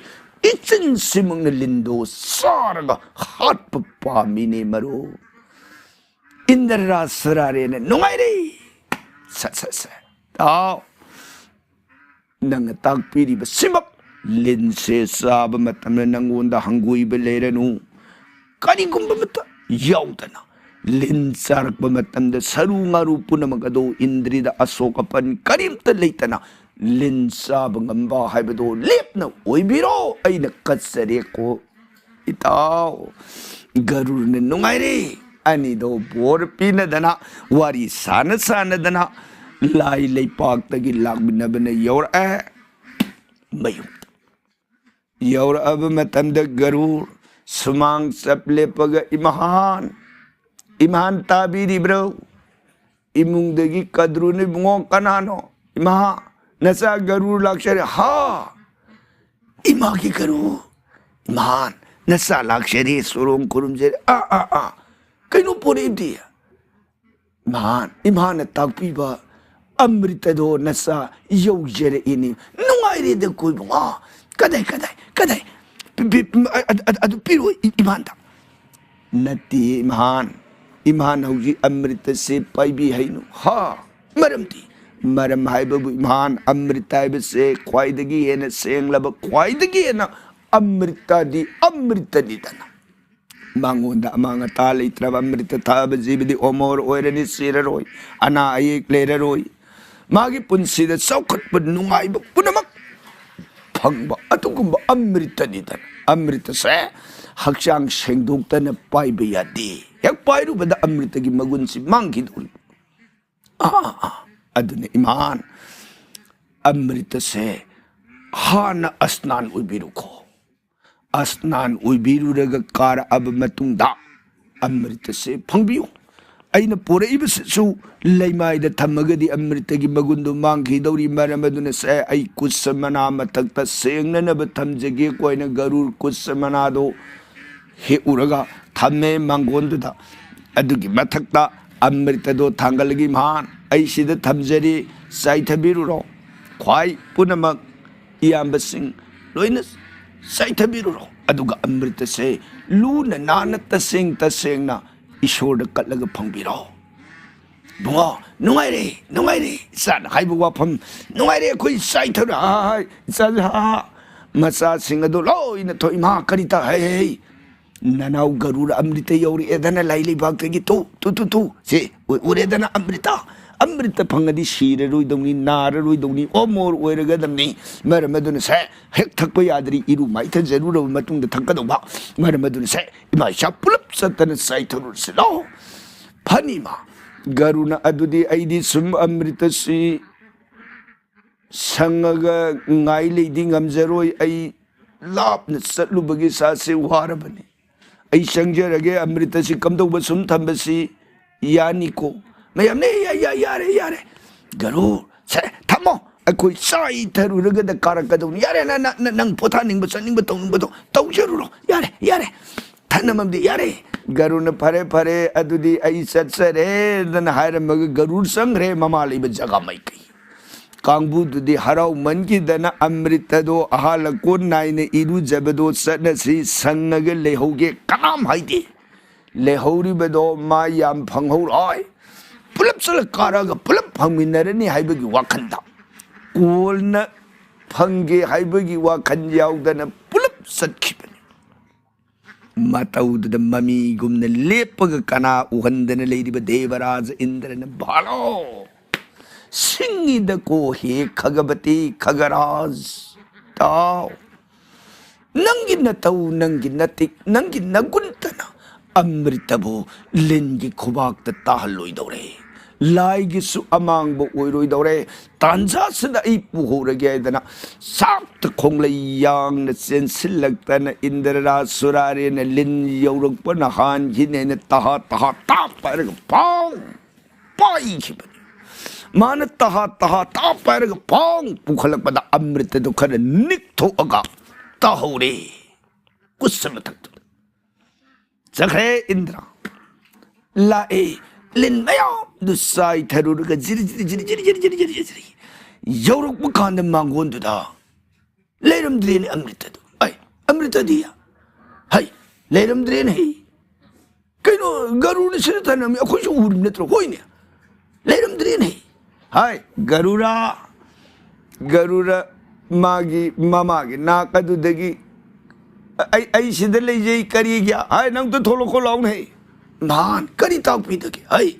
ꯏꯆꯤꯟ ꯁꯤꯃꯛꯅ ꯂꯤꯟꯗꯣ ꯆꯥꯔꯒ ꯍꯥꯠꯄ ꯄꯥꯝꯃꯤꯅꯦ ꯃꯔꯨꯞ꯫ ꯏꯟꯗ꯭ꯔ ꯔꯥꯖ ꯁꯔꯥꯔꯦꯅ ꯅꯨꯡꯉꯥꯏꯔꯦ꯫ ꯁꯠ ꯁꯠ ꯁꯠ꯫ ꯇꯥꯎ꯫ ꯅꯪꯅ ꯇꯥꯛꯄꯤꯔꯤꯕ ꯁꯤꯃꯛ ꯂꯤꯟꯁꯦ ꯆꯥꯕ ꯃꯇꯝꯗ ꯅꯪꯉꯣꯟꯗ ꯍꯪꯒꯣꯏꯕ ꯂꯩꯔꯅꯨ꯫ ꯀꯔꯤꯒꯨꯝꯕ ꯑꯃꯠꯇ ꯌꯥꯎꯗꯅ ꯂꯤꯟ ꯆꯥꯔꯛꯄ ꯃꯇꯝꯗ ꯁꯔꯨ ꯉꯥꯔꯨ ꯄꯨꯝꯅꯃꯛ ꯑꯗꯨ ꯏꯟꯗ꯭ꯔꯤꯗ ꯑꯁꯣꯛ ꯑꯄꯟ ꯀꯔꯤꯝꯇ ꯂꯩꯇꯅ ꯂꯤꯟ ꯆꯥꯕ ꯉꯝꯕ ꯍꯥꯏꯕꯗꯨ ꯂꯦꯞꯅ ꯑꯣꯏꯕꯤꯔꯣ꯫ ꯑꯩꯅ ꯀꯠꯆꯔꯦꯀꯣ꯫ ꯏꯇꯥꯎ, ꯒꯔꯨꯔꯅ ꯅꯨꯡꯉꯥꯏꯔꯦ꯫ ꯑꯅꯤꯗꯣ ꯕꯣꯔ ꯄꯤꯅꯗꯅ, ꯋꯥꯔꯤ ꯁꯥꯟꯅ ꯁꯥꯟꯅꯗꯅ ꯂꯥꯏ ꯂꯩꯄꯥꯛꯇꯒꯤ ꯂꯥꯛꯃꯤꯟꯅꯕꯅ ꯌꯧꯔꯛꯑꯦ ꯃꯌꯨꯝꯗ꯫ ꯌꯧꯔꯛꯑꯕ ꯃꯇꯝꯗ ꯒꯔꯨꯔ ꯁꯨꯃꯥꯡ ꯆꯞ ꯂꯦꯞꯄꯒ, "ꯏꯃꯍꯥꯟ, ꯏꯃꯍꯥꯟ ꯇꯥꯕꯤꯔꯤꯕ꯭ꯔꯣ? ꯏꯃꯨꯡꯗꯒꯤ ꯀꯗ꯭ꯔꯨꯅ ꯏꯕꯨꯡꯉꯣ ꯀꯅꯥꯅꯣ? ꯏꯃꯥ, ꯅꯆꯥ ꯒꯔꯨꯔ ꯂꯥꯛꯆꯔꯦ꯫" "ꯍꯥ? ꯏꯃꯥꯒꯤ ꯒꯔꯨꯔ? ꯏꯃꯍꯥꯟ, ꯅꯆꯥ ꯂꯥꯛꯆꯔꯦ, ꯁꯣꯔꯣꯡ ꯈꯨꯔꯨꯝꯖꯔꯦ꯫" "ꯑꯥ, ꯑꯥ, ꯑꯥ, ꯀꯩꯅꯣ ꯄꯣꯔꯛꯏꯗꯤ?" "ꯏꯃꯍꯥꯟ, ꯏꯃꯥꯅ ꯇꯥꯛꯄꯤꯕ ꯑꯃ꯭ꯔꯤꯇꯗꯣ ꯅꯆꯥ ꯌꯧꯖꯔꯛꯏꯅꯤ꯫ ꯅꯨꯡꯉꯥꯏꯔꯦꯗ ꯀꯣꯏꯕꯨꯡ꯫ ꯑꯥ, ꯀꯗꯥꯏ, ꯀꯗꯥꯏ, ꯀꯗꯥꯏ? ꯄꯤ-, ꯄꯤ-, ꯑ-, ꯑ-, ꯑ-, ꯑꯗꯨ ꯄꯤꯔꯛꯑꯣ ꯏ-, ꯏꯃꯥꯟꯗ꯫" "ꯅꯠꯇꯦ ꯏꯃꯍꯥꯟ, ꯏꯃꯍꯥꯟ ꯍꯧꯖꯤꯛ ꯑꯃ꯭ꯔꯤꯇꯁꯦ ꯄꯥꯏꯕꯤ ꯍꯩꯅꯨ꯫" "ꯍꯥ? ꯃꯔꯝꯗꯤ?" "ꯃꯔꯝ ꯍꯥꯏꯕꯕꯨ ꯏꯃꯍꯥꯟ, ꯑꯃ꯭ꯔꯤꯇ ꯍꯥꯏꯕꯁꯦ ꯈ꯭ꯋꯥꯏꯗꯒꯤ ꯍꯦꯟꯅ ꯁꯦꯡꯂꯕ, ꯈ꯭ꯋꯥꯏꯗꯒꯤ ꯍꯦꯟꯅ ꯑꯃ꯭ꯔꯤꯇꯗꯤ ꯑꯃ꯭ꯔꯤꯇꯅꯤꯗꯅ꯫ ꯃꯉꯣꯟꯗ ꯑꯃꯥꯡ ꯑꯇꯥ ꯂꯩꯇ꯭ꯔꯕ ꯑꯃ꯭ꯔꯤꯇ ꯊꯛꯑꯕ ꯖꯤꯕꯗꯤ ꯑꯃꯣꯔ ꯑꯣꯏꯔꯅꯤ, ꯁꯤꯔꯔꯣꯏ, ꯑꯅꯥ ꯑꯌꯦꯛ ꯂꯩꯔꯔꯣꯏ꯫ ꯃꯥꯒꯤ ꯄꯨꯟꯁꯤꯗ ꯆꯥꯎꯈꯠꯄ, ꯅꯨꯡꯉꯥꯏꯕ ꯄꯨꯝꯅꯃꯛ ꯐꯪꯕ ꯑꯗꯨꯒꯨꯝꯕ ꯑꯃ꯭ꯔꯤꯇꯅꯤꯗꯅ꯫ ꯑꯃ꯭ꯔꯤꯇꯁꯦ ꯍꯛꯆꯥꯡ ꯁꯦꯡꯗꯣꯛꯇꯅ ꯄꯥꯏꯕ ꯌꯥꯗꯦ꯫ ꯍꯦꯛ ꯄꯥꯏꯔꯨꯕꯗ ꯑꯃ꯭ꯔꯤꯇꯒꯤ ꯃꯒꯨꯟꯁꯤ ꯃꯥꯡꯈꯤꯗꯧꯔꯤ꯫ ꯑꯥ, ꯑꯥ, ꯑꯥ꯫ ꯑꯗꯨꯅ ꯏꯃꯥꯟ, ꯑꯃ꯭ꯔꯤꯇꯁꯦ ꯍꯥꯟꯅ ꯑꯁꯅꯥꯟ ꯑꯣꯏꯕꯤꯔꯨꯀꯣ꯫ ꯑꯁꯅꯥꯟ ꯑꯣꯏꯕꯤꯔꯨꯔꯒ ꯀꯥꯔꯛꯑꯕ ꯃꯇꯨꯡꯗ ꯑꯃ꯭ꯔꯤꯇꯁꯦ ꯐꯪꯕꯤꯌꯨ꯫ ꯑꯩꯅ ꯄꯨꯔꯛꯏꯕꯁꯤꯁꯨ ꯂꯩꯃꯥꯏꯗ ꯊꯝꯃꯒꯗꯤ ꯑꯃ꯭ꯔꯤꯇꯒꯤ ꯃꯒꯨꯟꯗꯨ ꯃꯥꯡꯈꯤꯗꯧꯔꯤ꯫ ꯃꯔꯝ ꯑꯗꯨꯅ ꯁꯦ, ꯑꯩ ꯀꯨꯁ ꯃꯅꯥ ꯃꯊꯛꯇ ꯁꯦꯡꯅꯅꯕ ꯊꯝꯖꯒꯦ꯫ ꯀꯣꯏꯅ ꯒꯔꯨꯔ ꯀꯨꯁ ꯃꯅꯥꯗꯣ ꯍꯦꯛꯎꯔꯒ ꯊꯝꯃꯦ ꯃꯥꯡꯒꯣꯟꯗꯨꯗ꯫ ꯑꯗꯨꯒꯤ ꯃꯊꯛꯇ ꯑꯃ꯭ꯔꯤꯇꯗꯣ ꯊꯥꯡꯒꯠꯂꯒ, ꯏꯃꯥꯟ, ꯑꯩ ꯁꯤꯗ ꯊꯝꯖꯔꯤ, ꯆꯥꯏꯊꯕꯤꯔꯨꯔꯣ꯫ ꯈ꯭ꯋꯥꯏ ꯄꯨꯝꯅꯃꯛ ꯏꯌꯥꯝꯕꯁꯤꯡ ꯂꯣꯏꯅ ꯆꯥꯏꯊꯕꯤꯔꯨꯔꯣ꯫ ꯑꯗꯨꯒ ꯑꯃ꯭ꯔꯤꯇꯁꯦ ꯂꯨꯅ ꯅꯥꯟꯅ ꯇꯁꯦꯡ ꯇꯁꯦꯡꯅ ꯏꯁꯣꯔꯗ ꯀꯠꯂꯒ ꯐꯪꯕꯤꯔꯣ꯫ ꯏꯕꯨꯡꯉꯣ, ꯅꯨꯡꯉꯥꯏꯔꯦ, ꯅꯨꯡꯉꯥꯏꯔꯦ, ꯏꯆꯥꯅ ꯍꯥꯏꯕ ꯋꯥꯐꯝ, ꯅꯨꯡꯉꯥꯏꯔꯦ, ꯑꯩꯈꯣꯏ ꯆꯥꯏꯊꯔ-, ꯍꯥꯏ, ꯏꯆꯥ-, ꯃꯆꯥꯁꯤꯡ ꯑꯗꯨ ꯂꯣꯏꯅ ꯊꯣꯛꯏ꯫ ꯏꯃꯥ, ꯀꯔꯤ ꯇ-, ꯍꯩ, ꯍꯩ, ꯅꯅꯥꯎ ꯒꯔꯨꯔ ꯑꯃ꯭ꯔꯤꯇ ꯌꯧꯔꯛꯑꯦꯗꯅ ꯂꯥꯏ ꯂꯩꯕꯥꯛꯇꯒꯤ꯫ ꯇꯨ, ꯇꯨ, ꯇꯨ, ꯇꯨ, ꯁꯤ ꯎ-, ꯎꯔꯦꯗꯅ ꯑꯃ꯭ꯔꯤꯇ, ꯑꯃ꯭ꯔꯤꯇ ꯐꯪꯉꯗꯤ ꯁꯤꯔꯔꯣꯏꯗꯧꯅꯤ, ꯅꯥꯔꯔꯣꯏꯗꯧꯅꯤ, ꯑꯣꯃꯣꯔ ꯑꯣꯏꯔꯒꯗꯕꯅꯤ꯫ ꯃꯔꯝ ꯑꯗꯨꯅ ꯁꯦ, ꯍꯦꯛ ꯊꯛꯄ ꯌꯥꯗ꯭ꯔꯤ, ꯏꯔꯨ ꯃꯥꯏꯊꯖꯔꯨꯔꯕ ꯃꯇꯨꯡꯗ ꯊꯛꯀꯗꯧꯕ꯫ ꯃꯔꯝ ꯑꯗꯨꯅ ꯁꯦ, ꯏꯃꯥ ꯏꯆꯥ ꯄꯨꯂꯞ ꯆꯠꯇꯅ ꯆꯥꯏꯊꯔꯨꯔꯁꯤ ꯂꯥꯎ꯫ ꯐꯅꯤꯃ꯫ ꯒꯔꯨꯅ ꯑꯗꯨꯗꯤ ꯑꯩꯗꯤ ꯁꯨꯝ ꯑꯃ꯭ꯔꯤꯇꯁꯤ ꯁꯪꯉꯒ ꯉꯥꯏ ꯂꯩꯗꯤ ꯉꯝꯖꯔꯣꯏ, ꯑꯩ ꯂꯥꯞꯅ ꯆꯠꯂꯨꯕꯒꯤ ꯏꯁꯥꯁꯦ ꯋꯥꯔꯕꯅꯤ꯫ ꯑꯩ ꯆꯪꯖꯔꯒꯦ, ꯑꯃ꯭ꯔꯤꯇꯁꯤ ꯀꯝꯗꯧꯕ ꯁꯨꯝ ꯊꯝꯕꯁꯤ ꯌꯥꯅꯤꯀꯣ? ꯃꯌꯥꯝꯅ, "ꯌꯥ-, ꯌꯥ-, ꯌꯥꯔꯦ, ꯌꯥꯔꯦ꯫ ꯒꯔꯨ, ꯁꯦ, ꯊꯝꯃꯣ꯫ ꯑꯩꯈꯣꯏ ꯆꯥꯏꯊꯔꯨꯔꯒꯗ ꯀꯥꯔꯛꯀꯗꯧꯅꯤ꯫ ꯌꯥꯔꯦ, ꯅ-, ꯅ-, ꯅ-, ꯅꯪ ꯄꯣꯊꯥꯅꯤꯡꯕ, ꯆꯠꯅꯤꯡꯕ, ꯇꯧꯅꯤꯡꯕꯗꯣ ꯇꯧꯖꯔꯨꯔꯣ꯫ ꯌꯥꯔꯦ, ꯌꯥꯔꯦ꯫ ꯊꯅꯃꯝꯗꯤ ꯌꯥꯔꯦ꯫ ꯒꯔꯨꯅ, 'ꯐꯔꯦ, ꯐꯔꯦ, ꯑꯗꯨꯗꯤ ꯑꯩ ꯆꯠꯆꯔꯦꯗꯅ' ꯍꯥꯏꯔꯝꯃꯒ ꯒꯔꯨ ꯆꯪꯈ꯭ꯔꯦ ꯃꯃꯥ ꯂꯩꯕ ꯖꯒꯥ ꯃꯥꯏꯀꯩ꯫ ꯀꯥꯡꯕꯨꯗꯨꯗꯤ ꯍꯔꯥꯎꯃꯟꯈꯤꯗꯅ ꯑꯃ꯭ꯔꯤꯇꯗꯣ ꯑꯍꯥ ꯂꯀꯣꯟ ꯅꯥꯏꯅ ꯏꯔꯨꯖꯕꯗꯣ ꯆꯠꯅꯁꯤ, ꯁꯪꯉꯒ ꯂꯩꯍꯧꯒꯦ ꯀꯅꯥꯝ ꯍꯥꯏꯗꯦ꯫ ꯂꯩꯍꯧꯔꯤꯕꯗꯣ ꯃꯥ ꯌꯥꯝ ꯐꯪꯍꯧꯔꯣꯏ꯫ ꯄꯨꯂꯞ ꯆꯠꯂ ꯀꯥꯔꯛꯑꯒ ꯄꯨꯂꯞ ꯐꯪꯃꯤꯟꯅꯔꯅꯤ ꯍꯥꯏꯕꯒꯤ ꯋꯥꯈꯜꯗ, ꯀꯣꯟꯅ ꯐꯪꯒꯦ ꯍꯥꯏꯕꯒꯤ ꯋꯥꯈꯜ ꯌꯥꯎꯗꯅ ꯄꯨꯂꯞ ꯆꯠꯈꯤꯕꯅꯤ꯫ ꯃꯇꯧꯗꯨꯗ ꯃꯃꯤꯒꯨꯝꯅ ꯂꯦꯞꯄꯒ ꯀꯅꯥ ꯎꯍꯟꯗꯅ ꯂꯩꯔꯤꯕ ꯗꯦꯕꯔꯥꯖ ꯏꯟꯗ꯭ꯔꯅ, "ꯚꯥꯂꯣ! ꯁꯤꯡꯉꯤꯗꯀꯣ ꯍꯦ ꯈꯒꯕꯇꯤ ꯈꯒꯔꯥꯖ!" ꯇꯥꯎ, ꯅꯪꯒꯤ ꯅꯇꯧ, ꯅꯪꯒꯤ ꯅꯇꯤꯛ, ꯅꯪꯒꯤ ꯅꯒꯨꯟꯇꯅ ꯑꯃ꯭ꯔꯤꯇꯕꯨ ꯂꯤꯟꯒꯤ ꯈꯨꯕꯥꯛꯇ ꯇꯥꯍꯜꯂꯣꯏꯗꯧꯔꯦ꯫ ꯂꯥꯏꯒꯤꯁꯨ ꯑꯃꯥꯡꯕ ꯑꯣꯏꯔꯣꯏꯗꯧꯔꯦ꯫ ꯇꯥꯟꯖꯥꯁꯤꯗ ꯑꯩ ꯄꯨꯍꯧꯔꯒꯦ ꯍꯥꯏꯗꯅ ꯁꯥꯛꯇ ꯈꯣꯡꯂꯩ ꯌꯥꯡꯅ ꯆꯦꯟꯁꯤꯜꯂꯛꯇꯅ ꯏꯟꯗ꯭ꯔ ꯔꯥꯖ ꯁꯨꯔꯥꯔꯦꯟꯅ ꯂꯤꯟ ꯌꯧꯔꯛꯄꯅ ꯍꯥꯟꯈꯤꯅꯦꯅ ꯇꯍꯥ ꯇꯍꯥ ꯇꯥꯞ ꯄꯥꯏꯔꯒ ꯄꯥꯡ ꯄꯥꯏꯈꯤꯕꯅꯤ꯫ ꯃꯥꯅ ꯇꯍꯥ ꯇꯍꯥ ꯇꯥꯞ ꯄꯥꯏꯔꯒ ꯄꯥꯡ ꯄꯨꯈꯠꯂꯛꯄꯗ ꯑꯃ꯭ꯔꯤꯇꯗꯨ ꯈꯔ ꯅꯤꯛꯊꯣꯛꯑꯒ ꯇꯥꯍꯧꯔꯦ ꯀꯨꯠꯁ ꯃꯊꯛꯇꯨꯗ꯫ ꯆꯠꯈ꯭ꯔꯦ ꯏꯟꯗ꯭ꯔ꯫ ꯂꯥꯛꯑꯦ꯫ ꯂꯤꯟ ꯃꯌꯥꯝꯗꯨ ꯆꯥꯏꯊꯔꯨꯔꯒ ꯖꯤꯔꯤ ꯖꯤꯔꯤ ꯖꯤꯔꯤ ꯖꯤꯔꯤ ꯖꯤꯔꯤ ꯖꯤꯔꯤ ꯖꯤꯔꯤ ꯖꯤꯔꯤ ꯌꯧꯔꯛꯄ ꯀꯥꯟꯗ ꯃꯥꯡꯒꯣꯟꯗꯨꯗ ꯂꯩꯔꯝꯗ꯭ꯔꯦꯅꯦ ꯑꯃ꯭ꯔꯤꯇꯗꯨ꯫ ꯑꯩ, ꯑꯃ꯭ꯔꯤꯇꯗꯤ? ꯍꯩ, ꯂꯩꯔꯝꯗ꯭ꯔꯦꯅꯦ ꯍꯩ꯫ ꯀꯩꯅꯣ, ꯒꯔꯨꯅ ꯁꯤꯗ ꯊꯅꯝꯃꯤ, ꯑꯩꯈꯣꯏꯁꯨ ꯎꯔꯤꯕ ꯅꯠꯇ꯭ꯔꯣ? ꯍꯣꯏꯅꯦ, ꯂꯩꯔꯝꯗ꯭ꯔꯦꯅꯦ ꯍꯩ꯫ ꯍꯥꯏ, ꯒꯔꯨꯔꯥ, ꯒꯔꯨꯔ ꯃꯥꯒꯤ ꯃꯃꯥꯒꯤ ꯅꯥꯛ ꯑꯗꯨꯗꯒꯤ, "ꯑꯩ, ꯑꯩ ꯁꯤꯗ ꯂꯩꯖꯩ, ꯀꯔꯤꯒꯤ?" ꯍꯥꯏ, "ꯅꯪꯇ ꯊꯣꯛꯂꯛꯈꯣ ꯂꯥꯎꯅꯦ ꯍꯩ꯫" ꯃꯍꯥꯟ, "ꯀꯔꯤ ꯇꯥꯛꯄꯤꯗꯒꯦ ꯍꯩ?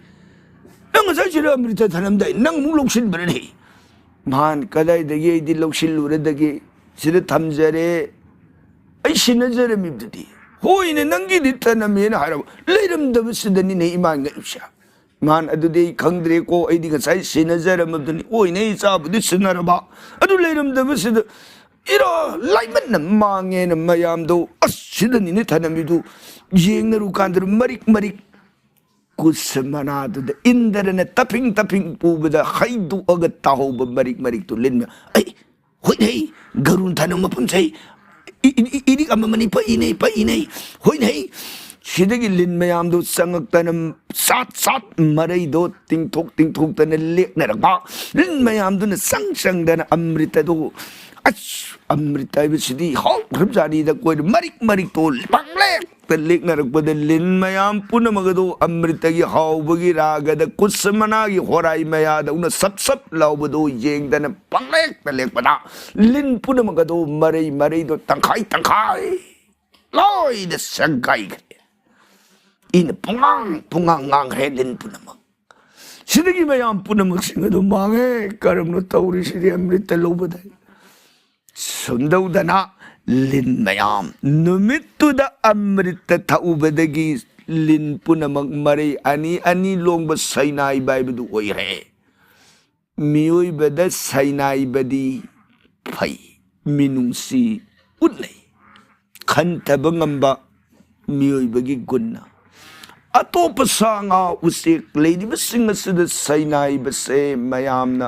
ꯅꯪ ꯉꯁꯥꯏ ꯁꯤꯗ ꯑꯃ꯭ꯔꯤꯇ ꯊꯅꯝꯗꯥꯏ, ꯅꯪ ꯑꯃꯨꯛ ꯂꯧꯁꯤꯟꯕ꯭ꯔꯅꯦ ꯍꯩ?" ꯃꯍꯥꯟ, "ꯀꯗꯥꯏꯗꯒꯤ ꯑꯩꯗꯤ ꯂꯧꯁꯤꯜꯂꯨꯔꯗꯒꯦ? ꯁꯤꯗ ꯊꯝꯖꯔꯦ꯫ ꯑꯩ ꯁꯤꯟꯅꯖꯔꯝꯃꯤꯕꯗꯨꯗꯤ꯫" "ꯍꯣꯏꯅꯦ, ꯅꯪꯒꯤꯗꯤ ꯊꯅꯝꯃꯦꯅ ꯍꯥꯏꯔꯕ, ꯂꯩꯔꯝꯗꯕꯁꯤꯗꯅꯤꯅꯦ ꯏꯃꯥ ꯉꯛꯏꯕꯁꯦ꯫" ꯃꯍꯥꯟ, "ꯑꯗꯨꯗꯤ ꯑꯩ ꯈꯪꯗ꯭ꯔꯦꯀꯣ, ꯑꯩꯗꯤ ꯉꯁꯥꯏ ꯁꯤꯟꯅꯖꯔꯝꯃꯕꯗꯨꯅꯤ꯫" "ꯍꯣꯏꯅꯦ, ꯏꯆꯥꯕꯨꯗꯤ ꯁꯤꯟꯅꯔꯕ, ꯑꯗꯨ ꯂꯩꯔꯝꯗꯕꯁꯤꯗ ꯏꯔꯥ ꯂꯥꯏꯃꯟꯅ ꯃꯥꯡꯉꯦꯅ ꯃꯌꯥꯝꯗꯣ, ꯑꯁ, ꯁꯤꯗꯅꯤꯅꯦ ꯊꯅꯝꯃꯤꯗꯨ, ꯌꯦꯡꯅꯔꯨ ꯀꯥꯟꯗ ꯃꯔꯤꯛ ꯃꯔꯤꯛ ꯀꯨꯠꯁ ꯃꯅꯥꯗꯨꯗ ꯏꯟꯗ꯭ꯔꯅ ꯇꯞꯐꯤꯡ ꯇꯞꯐꯤꯡ ꯄꯨꯕꯗ ꯍꯩꯗꯣꯛꯑꯒ ꯇꯥꯍꯧꯕ ꯃꯔꯤꯛ ꯃꯔꯤꯛꯇꯨ ꯂꯤꯟꯅ, "ꯑꯩ, ꯍꯣꯏꯅꯦ, ꯒꯔꯨꯟ ꯊꯅꯝ ꯃꯐꯝꯁꯦ ꯏ-, ꯏ-, ꯏ-, ꯏꯔꯤꯛ ꯑꯃ ꯑꯃꯅꯤ ꯄꯛꯏꯅꯦ, ꯄꯛꯏꯅꯦ꯫ ꯍꯣꯏꯅꯦ, ꯁꯤꯗꯒꯤ ꯂꯤꯟ ꯃꯌꯥꯝꯗꯣ ꯆꯪꯉꯛꯇꯅ ꯁꯥꯠ ꯁꯥꯠ ꯃꯔꯩꯗꯣ ꯇꯤꯡꯊꯣꯛ ꯇꯤꯡꯊꯣꯛꯇꯅ ꯂꯦꯛꯅꯔꯛꯄ꯫ ꯂꯤꯟ ꯃꯌꯥꯝꯗꯨꯅ ꯆꯪ ꯆꯪꯗꯅ ꯑꯃ꯭ꯔꯤꯇꯗꯣ, ꯑꯁ, ꯑꯃ꯭ꯔꯤꯇ ꯍꯥꯏꯕꯁꯤꯗꯤ ꯍꯥꯎꯈ꯭ꯔꯕꯖꯥꯠꯅꯤꯗ, ꯀꯣꯏꯅ ꯃꯔꯤꯛ ꯃꯔꯤꯛꯇꯣ ꯄꯪꯂꯦꯛꯇ ꯂꯦꯛꯅꯔꯛꯄꯗ ꯂꯤꯟ ꯃꯌꯥꯝ ꯄꯨꯝꯅꯃꯛ ꯑꯗꯣ ꯑꯃ꯭ꯔꯤꯇꯒꯤ ꯍꯥꯎꯕꯒꯤ ꯔꯥꯒꯗ ꯀꯨꯠꯁ ꯃꯅꯥꯒꯤ ꯍꯣꯔꯥꯏ ꯃꯌꯥꯗꯧꯅ ꯁꯞ ꯁꯞ ꯂꯥꯎꯕꯗꯣ ꯌꯦꯡꯗꯅ ꯄꯪꯂꯦꯛꯇ ꯂꯦꯛꯄꯗ ꯂꯤꯟ ꯄꯨꯝꯅꯃꯛ ꯑꯗꯣ ꯃꯔꯩ ꯃꯔꯩꯗꯣ ꯇꯪꯈꯥꯏ ꯇꯪꯈꯥꯏ ꯂꯣꯏꯅ ꯁꯦꯒꯥꯏꯈ꯭ꯔꯦ꯫ ꯏꯅ ꯄꯨꯡꯉꯥꯡ ꯄꯨꯡꯉꯥꯡ ꯉꯥꯡꯈ꯭ꯔꯦ ꯂꯤꯟ ꯄꯨꯝꯅꯃꯛ꯫ ꯁꯤꯗꯒꯤ ꯃꯌꯥꯝ ꯄꯨꯝꯅꯃꯛꯁꯤꯡ ꯑꯗꯨ ꯃꯥꯡꯉꯦ꯫ ꯀꯔꯝꯅ ꯇꯧꯔꯤꯁꯤꯗꯤ ꯑꯃ꯭ꯔꯤꯇ ꯂꯧꯕꯗ? ꯁꯨꯝꯗꯧꯗꯅ ꯂꯤꯟ ꯃꯌꯥꯝ ꯅꯨꯃꯤꯠꯇꯨꯗ ꯑꯃ꯭ꯔꯤꯇ ꯊꯛꯎꯕꯗꯒꯤ ꯂꯤꯟ ꯄꯨꯝꯅꯃꯛ ꯃꯔꯩ ꯑꯅꯤ ꯑꯅꯤ ꯂꯣꯡꯕ ꯁꯩꯅꯥꯏꯕ ꯍꯥꯏꯕꯗꯨ ꯑꯣꯏꯔꯦ꯫ ꯃꯤꯑꯣꯏꯕꯗ ꯁꯩꯅꯥꯏꯕꯗꯤ ꯐꯩ, ꯃꯤꯅꯨꯡꯁꯤ ꯎꯠꯅꯩ, ꯈꯟꯊꯕ ꯉꯝꯕ ꯃꯤꯑꯣꯏꯕꯒꯤ ꯒꯨꯟꯅ꯫ ꯑꯇꯣꯞꯄ ꯁꯥ ꯉꯥ ꯎꯆꯦꯛ ꯂꯩꯔꯤꯕꯁꯤꯡ ꯑꯁꯤꯗ ꯁꯩꯅꯥꯏꯕꯁꯦ ꯃꯌꯥꯝꯅ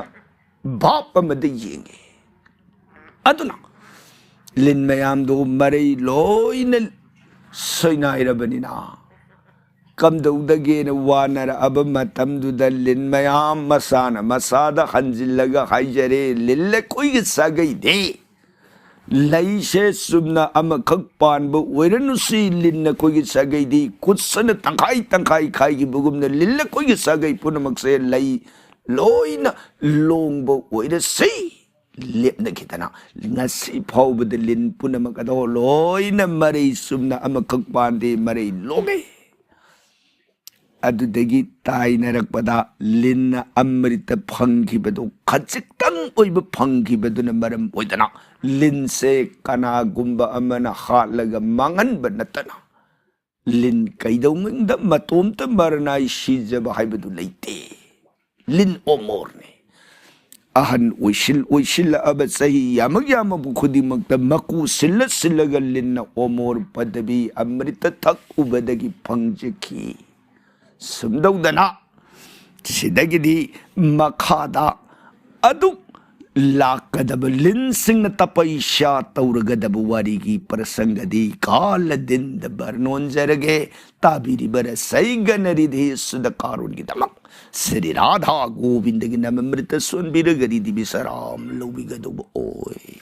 ꯚꯥꯞ ꯑꯃꯗ ꯌꯦꯡꯉꯤ꯫ ꯑꯗꯨꯅ ꯂꯤꯟ ꯃꯌꯥꯝꯗꯨ ꯃꯔꯩ ꯂꯣꯏꯅ ꯁꯣꯏꯅꯥꯏꯔꯕꯅꯤꯅ, ꯀꯝꯗꯧꯗꯒꯦꯅ ꯋꯥꯅꯔꯛꯑꯕ ꯃꯇꯝꯗꯨꯗ ꯂꯤꯟ ꯃꯌꯥꯝ ꯃꯁꯥꯅ ꯃꯁꯥꯗ ꯍꯟꯖꯤꯜꯂꯒ ꯍꯥꯏꯖꯔꯦ, "ꯂꯤꯟ ꯑꯩꯈꯣꯏꯒꯤ ꯁꯥꯒꯩꯗꯤ ꯂꯩꯁꯦ ꯆꯨꯝꯅ ꯑꯃꯈꯛ ꯄꯥꯟꯕ ꯑꯣꯏꯔꯅꯨꯁꯤ, ꯂꯤꯟ ꯑꯩꯈꯣꯏꯒꯤ ꯁꯥꯒꯩꯗꯤ ꯈꯨꯠꯁꯅ ꯇꯪꯈꯥꯏ ꯇꯪꯈꯥꯏ ꯈꯥꯏꯈꯤꯕꯒꯨꯝꯅ ꯂꯤꯟ ꯑꯩꯈꯣꯏꯒꯤ ꯁꯥꯒꯩ ꯄꯨꯝꯅꯃꯛꯁꯦ ꯂꯩ ꯂꯣꯏꯅ ꯂꯣꯡꯕ ꯑꯣꯏꯔꯁꯤ" ꯂꯦꯞꯅꯈꯤꯗꯅ, ꯉꯁꯤ ꯐꯥꯎꯕꯗ ꯂꯤꯟ ꯄꯨꯝꯅꯃꯛ ꯑꯗꯣ ꯂꯣꯏꯅ ꯃꯔꯩ ꯆꯨꯝꯅ ꯑꯃꯈꯛ ꯄꯥꯟꯗꯦ, ꯃꯔꯩ ꯂꯣꯡꯉꯦ꯫ ꯑꯗꯨꯗꯒꯤ ꯇꯥꯏꯅꯔꯛꯄꯗ ꯂꯤꯟꯅ ꯑꯃ꯭ꯔꯤꯇ ꯐꯪꯈꯤꯕꯗꯨ ꯈꯖꯤꯛꯇꯪ ꯑꯣꯏꯕ ꯐꯪꯈꯤꯕꯗꯨꯅ ꯃꯔꯝ ꯑꯣꯏꯗꯅ ꯂꯤꯟꯁꯦ ꯀꯅꯥꯒꯨꯝꯕ ꯑꯃꯅ ꯍꯥꯠꯂꯒ ꯃꯥꯡꯍꯟꯕ ꯅꯠꯇꯅ ꯂꯤꯟ ꯀꯩꯗꯧꯅꯨꯡꯗ ꯃꯇꯣꯝꯇ ꯃꯔꯅꯥꯏ ꯁꯤꯖꯕ ꯍꯥꯏꯕꯗꯨ ꯂꯩꯇꯦ꯫ ꯂꯤꯟ ꯑꯣꯃꯣꯔꯅꯤ꯫ ꯑꯍꯟ ꯑꯣꯏꯁꯤꯜ ꯑꯣꯏꯁꯤꯜꯂꯛꯑꯕ, ꯆꯍꯤ ꯌꯥꯝꯃꯛ ꯌꯥꯝꯃꯛꯄ ꯈꯨꯗꯤꯡꯃꯛꯇ ꯃꯀꯨ ꯁꯤꯜꯂ ꯁꯤꯜꯂꯒ ꯂꯤꯟꯅ ꯑꯣꯃꯣꯔ ꯄꯗꯕꯤ ꯑꯃ꯭ꯔꯤꯇ ꯊꯛꯎꯕꯗꯒꯤ ꯐꯪꯖꯈꯤ꯫ ꯁꯨꯝꯗꯧꯗꯅ ꯁꯤꯗꯒꯤꯗꯤ ꯃꯈꯥꯗ ꯑꯗꯨꯛ ꯂꯥꯛꯀꯗꯕ ꯂꯤꯟꯁꯤꯡꯅ ꯇꯄꯩꯁꯥ ꯇꯧꯔꯒꯗꯕ ꯋꯥꯔꯤꯒꯤ ꯄ꯭ꯔꯁꯪꯒꯗꯤ ꯀꯥꯂꯗꯤꯟꯗ ꯕꯔꯅꯣꯟꯖꯔꯒꯦ꯫ ꯇꯥꯕꯤꯔꯤꯕ ꯔꯁꯩꯒꯅꯔꯤꯗꯤ ꯁꯨꯗ ꯀꯥꯔꯣꯟꯒꯤꯗꯃꯛ ꯁ꯭ꯔꯤ ꯔꯥꯙꯥ ꯒꯣꯕꯤꯟꯗꯒꯤ ꯅꯃ ꯑꯃ꯭ꯔꯤꯇ ꯁꯣꯟꯕꯤꯔꯒ ꯔꯤꯗꯤ ꯕꯤꯁꯔꯥꯝ ꯂꯧꯕꯤꯒꯗꯧꯕ ꯑꯣꯏ꯫